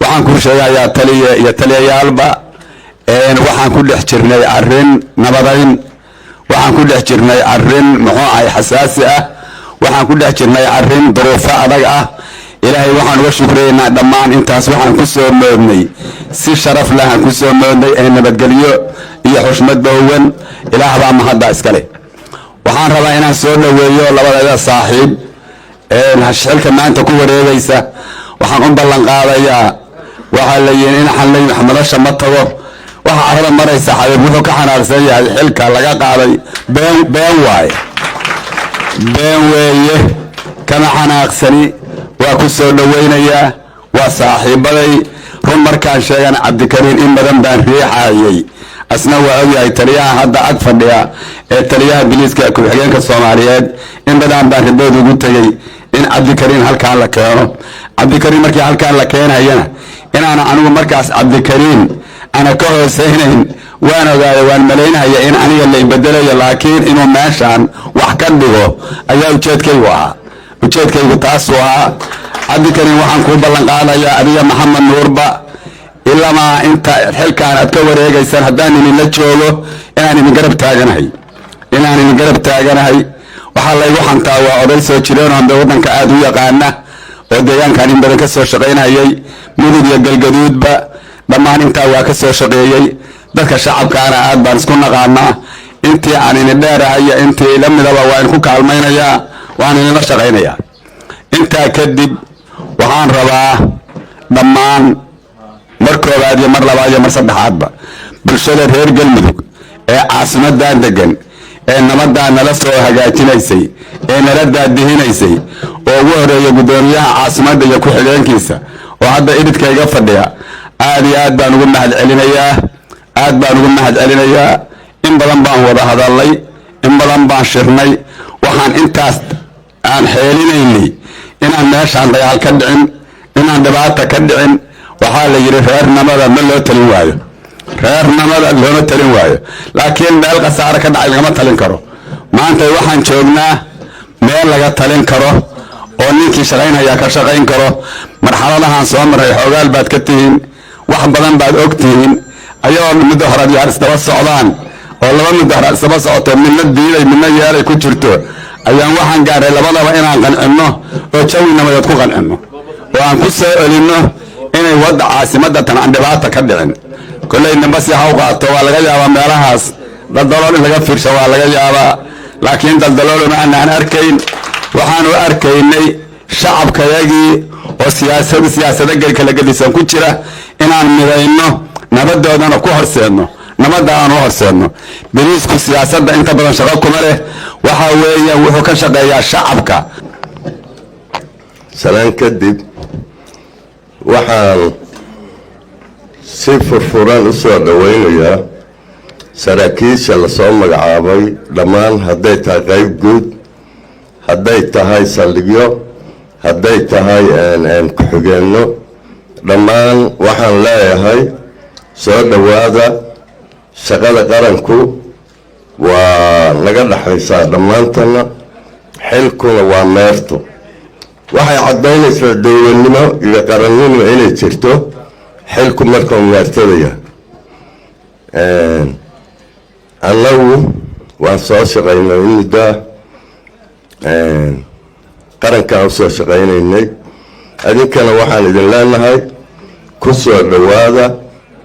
Waxaan kuu sheegayaa, taliye iyo taliyayaalba, waxaan ku dhex jirnay arrin nabadayn, waxaan ku dhex jirnay arrin, muxuu ahay, xasaasi ah, waxaan ku dhex jirnay arrin duruufo adag ah. Ilaahay waxaan uga shukriyeynaa dhammaan intaas. Waxaan ku soo moodnay si sharaf leh, aan ku soo moodnay ee nabadgelyo iyo xushmad boowan. Ilaah baa mahadda iskale. Waxaan rabaa inaan soo dhoweeyo labadayda saaxiib ee xilka maanta ku wareegaysa. Waxaan u ballan qaadayaa, waxaa la yihi in xanlay madasha ma tago. Waxa carada maraysa, Xabiib wuxuu ka xanaaqsan yahay xilka laga qaaday. Been, been waaye, been weeye. Kama xanaaqsani, waa ku soo dhowaynayaa, waa saaxiibaday. Run markaan sheegan, Cabdikariin in badan baan riixayay, asna waa ogyahay. Taliyaha hadda ag fadhiya ee taliyaha biliiska ku-xigeenka Soomaaliyeed, in badan baan ribood ugu tegey in Cabdikariin halkaan la keeno. Cabdikariin markii halkaan la keenayana, inaana anigu markaas Cabdikariin ana ka hooseynayn waan ogaaday, waan malaynaya in aniga la ibedelayo, laakiin inuu meeshaan wax ka dhigo ayaa ujeedkaygu ahaa. Ujeedkaygu taasuu ahaa. Cabdikariin, waxaan kuu ballan qaadayaa, adiga Maxamed Nuurba, ilamaa inta xilkaan aad ka wareegaysaan haddaan idinla joogo, inaan idin garab taaganahay, inaan idin garab taaganahay. Waxaa laygu xantaa waa oday soo jireenoo hambe waddanka aad u yaqaana, oo deegaankan in badan ka soo shaqaynayay, Mudug iyo Galgaduudba dhammaan intaa waa ka soo shaqeeyey. Dadka shacabkaana aad baan isku naqaanaa. Intii aan idin dheerahay iyo intii ila midaba waa idinku kaalmaynayaa, waan idinla shaqaynayaa. Intaa kadib, waxaan rabaa dhammaan mar koobaad iyo mar labaad iyo mar saddexaadba bulshada reer Galmudug ee caasimadan degan, ee nabaddaa nala soo hagaajinaysay, ee nala daadihinaysay, oo ugu horeeya guddoomiyaha caasimadda iyo ku-xigeenkiisa oo hadda idhidka iga fadhiya, aad iyo aad baan ugu mahad celinayaa, aad baan ugu mahad celinayaa. In badan baan wada hadalnay, in badan baan shirnay. Waxaan intaas aan xeelinaynay inaan meeshaan dagaal ka dhicin, inaan dhibaata ka dhicin. Waxaa la yidhi reernamada ma loo talin waayo, reernamada looma talin waayo, laakiin meel khasaare ka dhacay lagama talin karo. Maanta waxaan joognaa meel laga talin karo oo ninkii shaqaynhayaa ka shaqayn karo. Marxaladahaan soo marray xoogaal baad ka tihiin, wax badan baad og tihiin. Ayagoo mudaharaadyaal isdaba socdaan oo laba mudaharaad isdaba socoto, midna diiday, midna yeelay ku jirto, ayaan waxaan gaaray labadaba inaan qancinno oo jawi nabadeed ku qancinno oo aan ku soo celinno inay wadda caasimadda tan aan dhibaata ka dhicin. Kolley nambasi ha u qaato, waa laga yaabaa meelahaas daldalool in laga fiirsho, waa laga yaabaa, laakiin daldalooluma anaan arkayn. Waxaanu arkaynay shacabkayagii oo siyaasad siyaasado kala gedisan ku jira inaan midayno, nabadoodana ku horseedno, nabadda aan u horseedno. Boliisku siyaasadda inta badan shaqo kuma leh, waxa weeye wuxuu ka shaqeeyaa shacabka. Salaan kadib, waxaan si furfuran u soo dhowaynayaa saraakiisha lasoo magacaabay dhammaan, hadday tahay qayb guud, hadday tahay saldhigyo, hadday tahay ku-xigeenno. Dhammaan waxaan leeyahay soo dhowaada. Shaqada qaranku waa naga dhexaysaa dhammaantana, xilkuna waa meerto. Waxay caddaynaysaa dowladnimo iyo qarannimo inay jirto xilku markau meertadaya. Annagu waan soo shaqaynay in muddaa, qarankaan usoo shaqaynaynay. Adinkana waxaan idin leenahay ku soo dhowaada.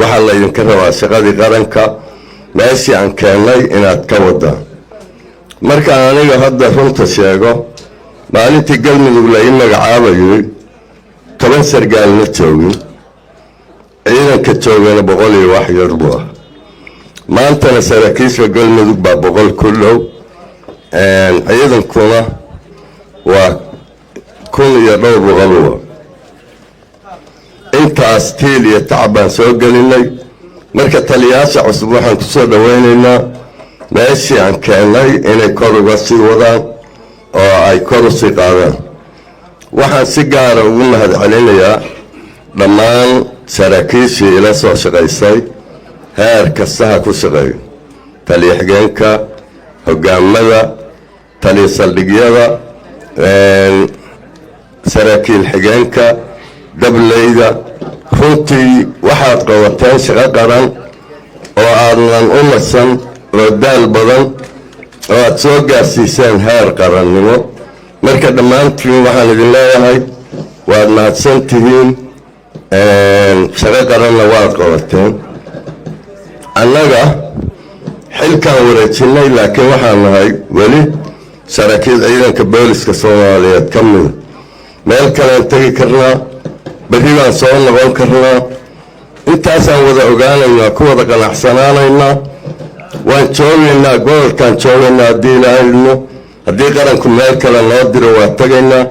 Waxaa la idinka rabaa shaqadii qaranka meeshii aan keennay inaad ka wadaan. Markaan aniga hadda runta sheego, maalintii Galmudug la ii magacaabayay 10 sargaal ma joogin, ciidanka joogana 100 iyo wax yar buu ah. Maantana saraakiisha Galmudug baa 100 ku dhow, ciidankuna waa kun iyo dhowr boqoluwa. Intaas tiil iyo tacab baan soo gelinay. Marka taliyaasha cusub waxaan ku soo dhowaynaynaa meeshii aan keennay inay kor uga sii wadaan oo ay kor u sii qaadaan. Waxaan si gaara ugu mahad celinayaa dhammaan saraakiishii ila soo shaqaysay, heer kasta ha ku shaqeeyo: taliya xigeenka, hogaamada, taliya saldhigyada, saraakiil xigeenka, dableyda. Runtii waxaad qabateen shaqo qaran oo aadnan u nasan oo daal badan oo aad soo gaarsiiseen heer qarannimo. Marka dhammaantiin waxaan idin leeyahay waad mahadsan tihiin, shaqo qaranna waad qabateen. Annaga xilkaan wareejinnay, laakiin waxaan nahay weli saraakiil ciidanka booliska Soomaaliyeed ka mida. Meel kalean tegi karnaa, berri baan soo noqon karnaa. Intaasaan wada ogaanaynaa, ku wada qanacsanaanaynaa. Waan joogaynaa, gobolkaan joogaynaa haddii Ilaahay idmo. Haddii qaranku meel kale noo diro waa tegaynaa,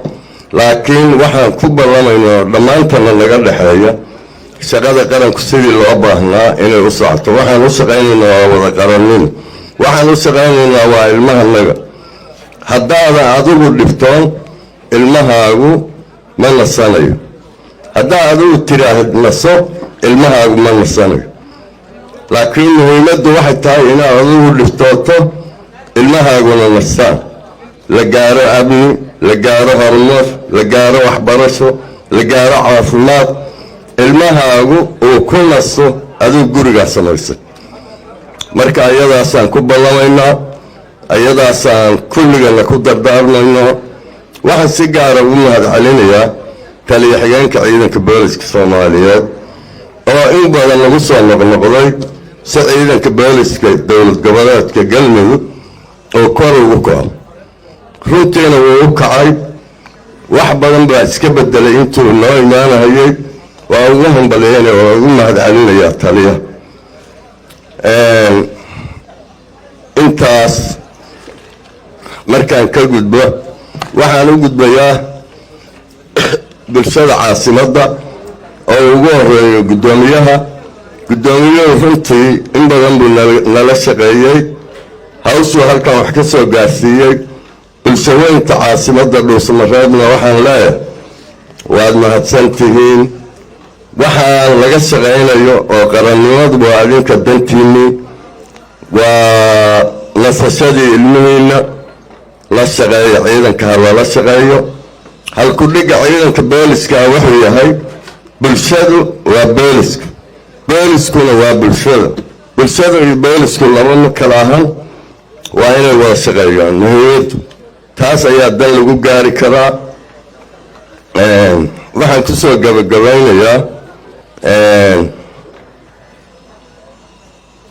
laakiin waxaan ku ballamaynaa dhammaantana naga dhexeeya shaqada qaranku sidii loo baahnaa inay u socoto. Waxaan u shaqaynaynaa waa wada qarannimo, waxaan u shaqaynaynaa waa ilmahanaga. Haddaadan adigu dhibtoon, ilmahaagu ma nasanayo. Haddaa adigu tiraahd naso, ilmahaagu ma nasanayo. Laakiin muhiimaddu waxay tahay inaad adigu dhiftooto, ilmahaaguna nastaan, la gaaro amni, la gaaro horumar, la gaaro waxbarasho, la gaaro caafimaad, ilmahaagu uu ku nasto adigu gurigaa samaysay. Marka ayadaasaan ku ballamaynaa, ayadaasaan kulligana ku dardaarmaynaa. Waxaan si gaara ugu mahad celinayaa taliya xigeenka ciidanka booliska Soomaaliyeed oo in badan lagu soo noqnoqday si ciidanka booliska dowlad goboleedka Galmudug oo kor ugu kaco. Runtiina wuu u kacay, wax badan baa iska bedelay intuu noo imaanahayay. Waa ugu hambalyeynaya, waa ugu mahad celinayaa taliya. Intaas markaan ka gudbo, waxaan u gudbayaa bulshada caasimadda oo ugu horeeyo guddoomiyaha. Guddoomiyuhu runtii in badan buu nala shaqeeyey, hawshuu halkan wax ka soo gaarsiiyey. Bulshaweynta caasimadda Dhuusamareebna waxaan leeyahay waad mahadsan tihiin. Waxaan laga shaqaynayo oo qarannimadu waa adinka dantiinni, waa nasashadii ilmihiinna. La shaqeeyo ciidanka, ha lala shaqeeyo. Halku-dhigga ciidanka booliska wuxuu yahay bulshadu waa booliska. Booliskuna waa bulshada. Bulshada iyo boolisku laba ma kala ahan, waa inay wada shaqeeyaan. Muhiimadu taas ayaa dan lagu gaari karaa. Waxaan kusoo gabagabaynayaa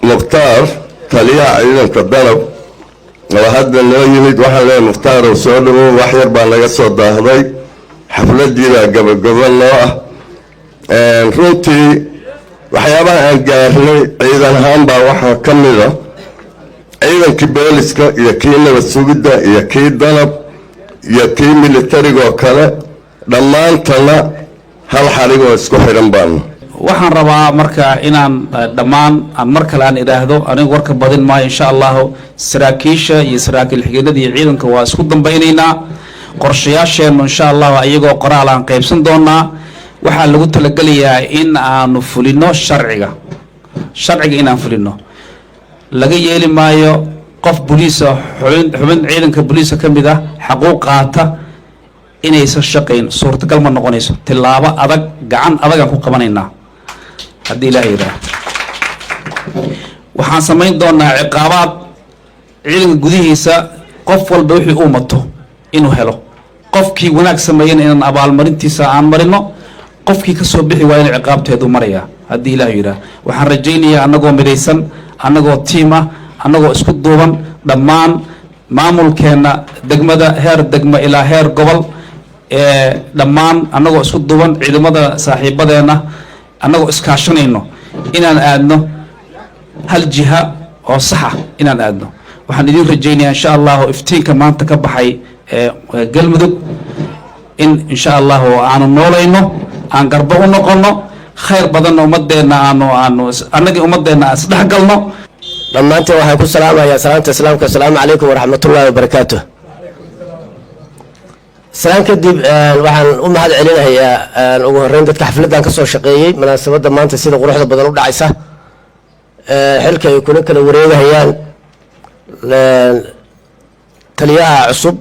Mukhtaar, taliyaha ciidanka Danab oo hadda noo yimid. Waxaan leeyahay, Mukhtaar, oo soo dhawow. Wax yar baa naga soo daahday, xafladiibaa gabagabo noo ah. Runtii waxyaabaha aan gaarnay ciidan ahaan baa waxaa ka mida ciidankii booliska iyo kii nabad sugidda iyo kii Danab iyo kii militarigoo kale, dhammaantana hal xarigoo isku xidhan baanu. Waxaan rabaa marka inaan dhammaan aan mar kale aan idhaahdo, anigu warka badin maayo insha Allahu. Saraakiisha iyo saraakiil xigeenada iyo ciidanka waa isku dambaynaynaa. Qorshayaasheennu insha Allahu iyagoo qoraal aan qaybsan doonaa. Waxaa lagu talagelayaa in aanu fulino sharciga. Sharciga inaan fulino laga yeeli maayo qof boliisa, xubin ciidanka boliiska ka mid ah, xaquuq qaata inaysan shaqayn suurtagal ma noqonayso. Tilaabo adag, gacan adagaan ku qabanaynaa haddii Ilaah yidhaah. Waxaan samayn doonaa ciqaabaad ciidanka gudihiisa, qof walba wixii uu mato inuu helo. Qofkii wanaag sameeyana inaan abaalmarintiisa aan marino, qofkii ka soo bixi waayana ciqaabteedu maraya haddii Ilaah yidhaah. Waxaan rajaynayaa annagoo midaysan, annagoo tiim ah, annagoo isku duuban, dhammaan maamulkeenna degmada, heer degmo ilaa heer gobol, ee dhammaan annagoo isku duuban, ciidamada saaxiibadeenna annagoo iskaashanayno, inaan aadno hal jiha oo saxa inaan aadno. Waxaan idiin rajaynayaa insha Allahu iftiinka maanta ka baxay ee Galmudug in insha Allahu aanu noolayno, aan garbo u noqono, khayr badanna ummadeenna aanu annagii ummadeenna aan isdhex galno. Dhammaanteen waxaan ku salaamayaa salaamta Islaamka: asalaamu calaykum waraxmatullaahi wabarakaatu. Salaan kadib, waxaan u mahad celinayaa ugu horreyn dadka xafladdan ka soo shaqeeyey, munaasabadda maanta sida quruxda badan u dhacaysa, xilka ay kula kala wareegahayaan taliyaha cusub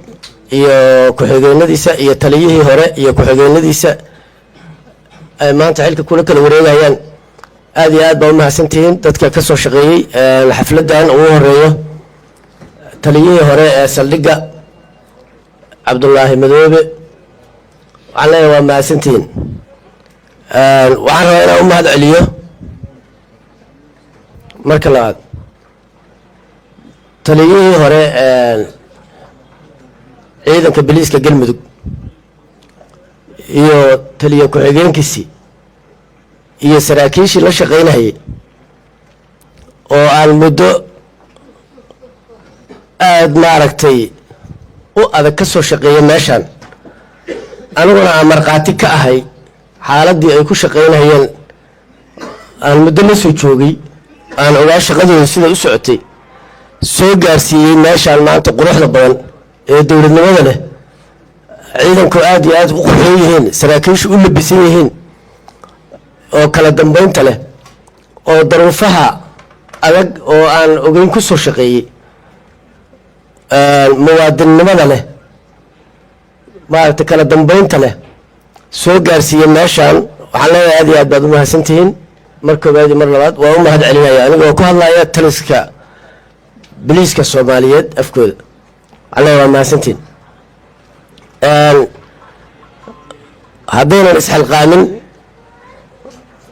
iyo ku-xigeenadiisa iyo taliyihii hore iyo ku-xigeenadiisa ay maanta xilka kula kala wareegayaan. Aad iyo aad baa umahadsantihiin dadka ka soo shaqeeyey xafladdan, ugu horeeyo taliyihii hore ee saldhigga, Cabdullaahi Madoobe. Waxaan leeyahay waa mahadsantihiin. Waxaan rabaa inaan u mahad celiyo marka labaad taliyihii hore ciidanka biliiska Galmudug iyo taliye ku-xigeenkiisii iyo saraakiishii la shaqaynayay oo aan muddo aada maaragtay u adag ka soo shaqeeya meeshaan, aniguna aan markhaati ka ahay xaaladdii ay ku shaqaynayeen, aan muddo la soo joogay, aan ogaa shaqadooda sida u socotay, soo gaarsiiyey meeshaan maanta quruxda badan ee dowladnimada leh, ciidanku aad iyo aad u qurxoon yihiin, saraakiishu u labisan yihiin, oo kala dambeynta leh, oo daruufaha adag oo aan ogeyn ku soo shaqeeyey, muwaadinnimada leh, maaragtay, kala dambeynta leh, soo gaarsiiyey meeshaan. Waxaan leeyahay aad iyo aad baad u mahadsantihiin mar koowaad iyo mar labaad. Waa u mahad celinaya anigoo ku hadlaya taliska biliiska Soomaaliyeed afkooda. Waxaan leeyahay waa mahadsantihiin. Haddaynan isxilqaamin,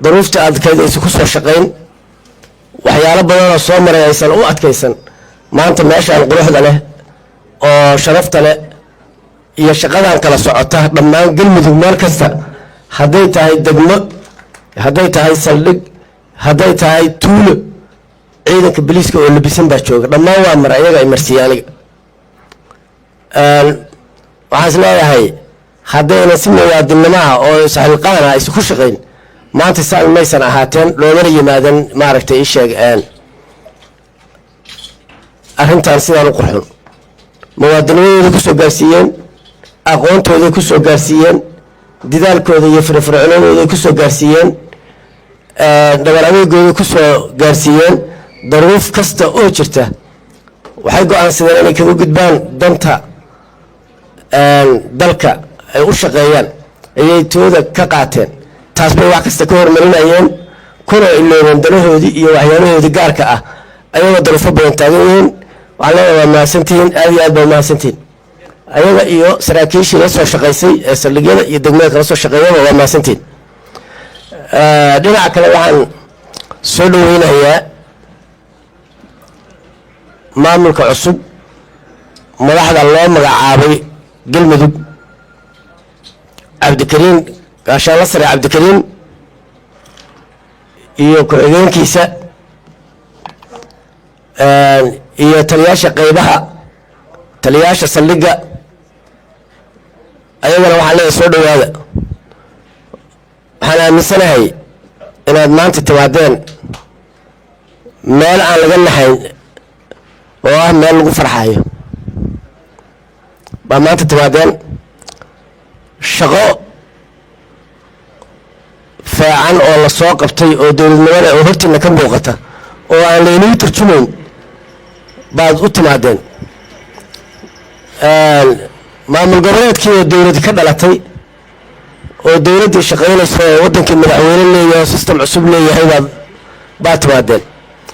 daruufta adkayd aysan ku soo shaqayn, waxyaalo badanoo soo maray aysan u adkaysan, maanta meeshaan quruxda leh oo sharafta leh iyo shaqadan kala socota dhammaan Galmudug meel kasta, hadday tahay degmo, hadday tahay saldhig, hadday tahay tuulo, ciidanka biliiska oo labisan baa jooga dhammaan. Waa mar ayaga ay marsiiye. Aniga waxaan is leeyahay haddayna si muwaadinnimo ah oo isxilqaan ah aysan ku shaqayn, maanta saan maysan ahaateen, loomana yimaadan. Maaragtay, ii sheeg, arrintan sidaan u qurxun muwaadinimadooda ku soo gaarsiiyeen, aqoontooday ku soo gaarsiiyeen, didaalkooda iyo firfircoonadooday ku soo gaarsiiyeen, dhabar adeegooda ku soo gaarsiiyeen. Daruuf kasta oo jirta waxay go-aansadeen inay kaga gudbaan danta dalka ay u shaqeeyaan ayay tooda ka qaateen. Taas bay wax kasta ka hormarinayeen. Kuna iloobeen danahoodii iyo waxyaalahoodii gaarka ah, ayagoo darafo badan taagan yihiin. Waxaan leeyahay waa mahadsantihiin, aad iyo aad baa mahadsantihiin. Ayaga iyo saraakiishii la soo shaqaysay ee saldhigyada iyo degmada kala soo shaqeeyaba waa mahadsantihiin. Dhinaca kale, waxaan soo dhaweynayaa maamulka cusub, madaxda loo magacaabay Galmudug, Cabdikariin, gaashaanla sare Cabdikariin iyo ku-xigeenkiisa iyo taliyaasha qeybaha, taliyaasha saldhigga. Ayagana waxaan leeyahay soo dhowaada. Waxaan aaminsanahay inaad maanta timaadeen meel aan laga naxayn oo ah meel lagu farxayo baa maanta timaadeen. Shaqo feecan oo la soo qabtay oo dowladnimada oo hortiina ka muuqata oo aan laynuu turjumayn baad u timaadeen. Maamul goboleedkii oo dowlad ka dhalatay oo dowladdii shaqaynaysa oo waddankii madaxweyne leeyahay oo system cusub leeyahay baad timaadeen.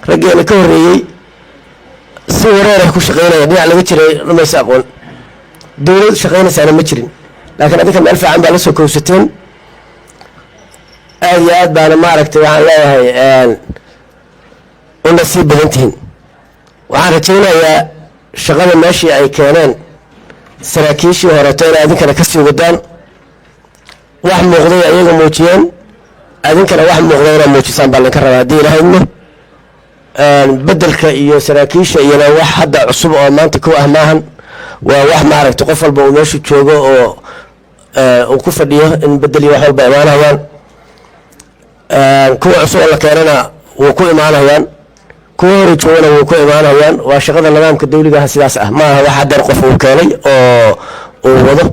Raggeena ka horreeyey si wareerah ku shaqaynaya, dhinac laga jiray dhamaysa aqoon, dowlad shaqaynaysaana ma jirin. Laakiin adinka meel fiican baa la soo kowsateen, aad iyo aad baana maaragtay waxaan leeyahay u nasiib badan tihiin. Waxaan rajaynayaa shaqada meeshii ay keeneen saraakiishii horeeto inay adinkana ka sii wadaan. Wax muuqday ayaga muujiyeen, adinkana wax muuqday inaad muujisaan baa laydinka rabaa haddii ilahaydno. Bedelka iyo saraakiisha iyona wax hadda cusub oo maanta kow ah maahan. Waa wax maaragtay qof walba uu meeshu joogo oo uu ku fadhiyo in bedel iyo wax walba imaanayaan. Kuwa cusub oo la keenana wuu ku imaanayaan, kuwa hore joogana wuu ku imaanayaan. Waa shaqada nidaamka dawligaha sidaas ah, ma aha wax hadeer qof uu keenay oo uu wado.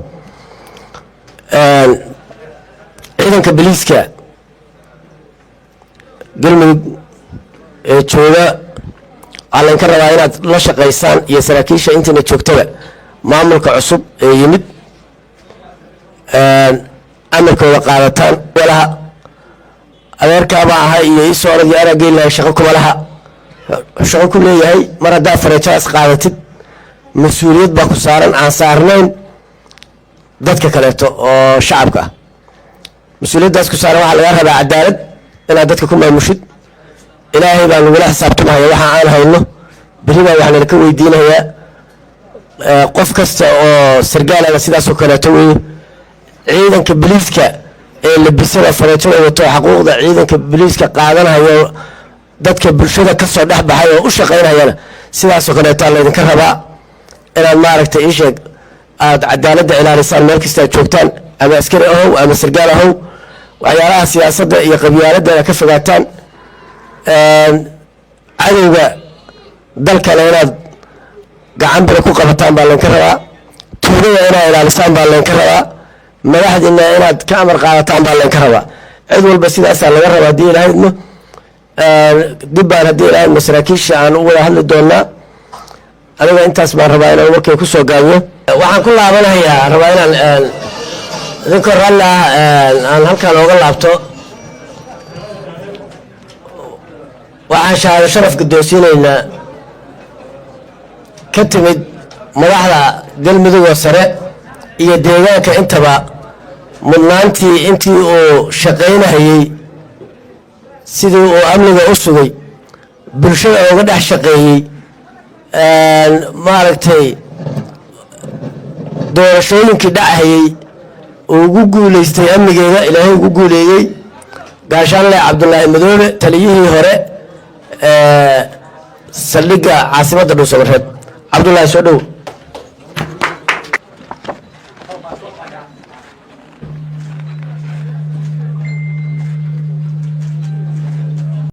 Ciidanka boliiska Galmudug ee jooga waxaa laydinka rabaa inaad la shaqaysaan iyo saraakiisha intiina joogtaba maamulka cusub ee yimid, amarkooda qaadataan. Walaha adeerkaabaa ahay iyo iisoo orad iyo anaa geyn lahay, shaqo kuma laha. Shaqo ku leeyahay mar haddaa fareejadaas qaadatid, mas-uuliyad baa ku saaran aan saarnayn dadka kaleeto oo shacabka ah. Mas-uuliyaddaas ku saaran waxaa lagaa rabaa cadaalad inaad dadka ku maamushid. Ilaahay baa nagula xisaabtamahaya waxa aan hayno, berri baa wax nala ka weydiinayaa. Qof kasta oo sargaalana sidaasoo kaleeto weeye. Ciidanka boliiska ee labisada fareejada wato, xaquuqda ciidanka boliiska qaadanhayo, dadka bulshada ka soo dhex baxay oo u shaqaynayana sidaasoo kaleetaa laydinka rabaa inaad maaragtay iisheeg aada cadaaladda ilaalisaan meel kasta aad joogtaan, ama askari ahow ama sargaal ahow. Waxyaalaha siyaasadda iyo qabyaaladda inaad ka fogaataan, cadowga dalkana inaad gacan bira ku qabataan baa laydinka rabaa, tuugada inaad ilaalisaan baa laydinka rabaa, madaxdiina inaad ka amar qaadataan baa laydinka rabaa. Cid walba sidaasaa laga rabaa haddii ilahaydno. Dib baan haddii ilahaydno saraakiisha aan u wada hadli doonaa. Aniga intaas baan rabaa inaan warkay ku soo gaabiyo. Waxaan ku laabanayaa, rabaa inaan idinkoo raalli ah aan halkaan ooga laabto. Waxaan shahaado sharaf guddoonsiinaynaa ka timid madaxda Galmudug oo sare iyo deegaanka intaba, mudnaantii intii uu shaqaynahayey, sidii uu amniga u sugay, bulshada uga dhex shaqeeyey, maaragtay doorashooyinkii dhachayey uu ugu guulaystay amnigeeda Ilaahay ugu guuleeyey, gaashaanle Cabdulaahi Madoobe, taliyihii hore saldhigga caasimadda Dhuusamareeb. Cabdulaahi, soo dhow.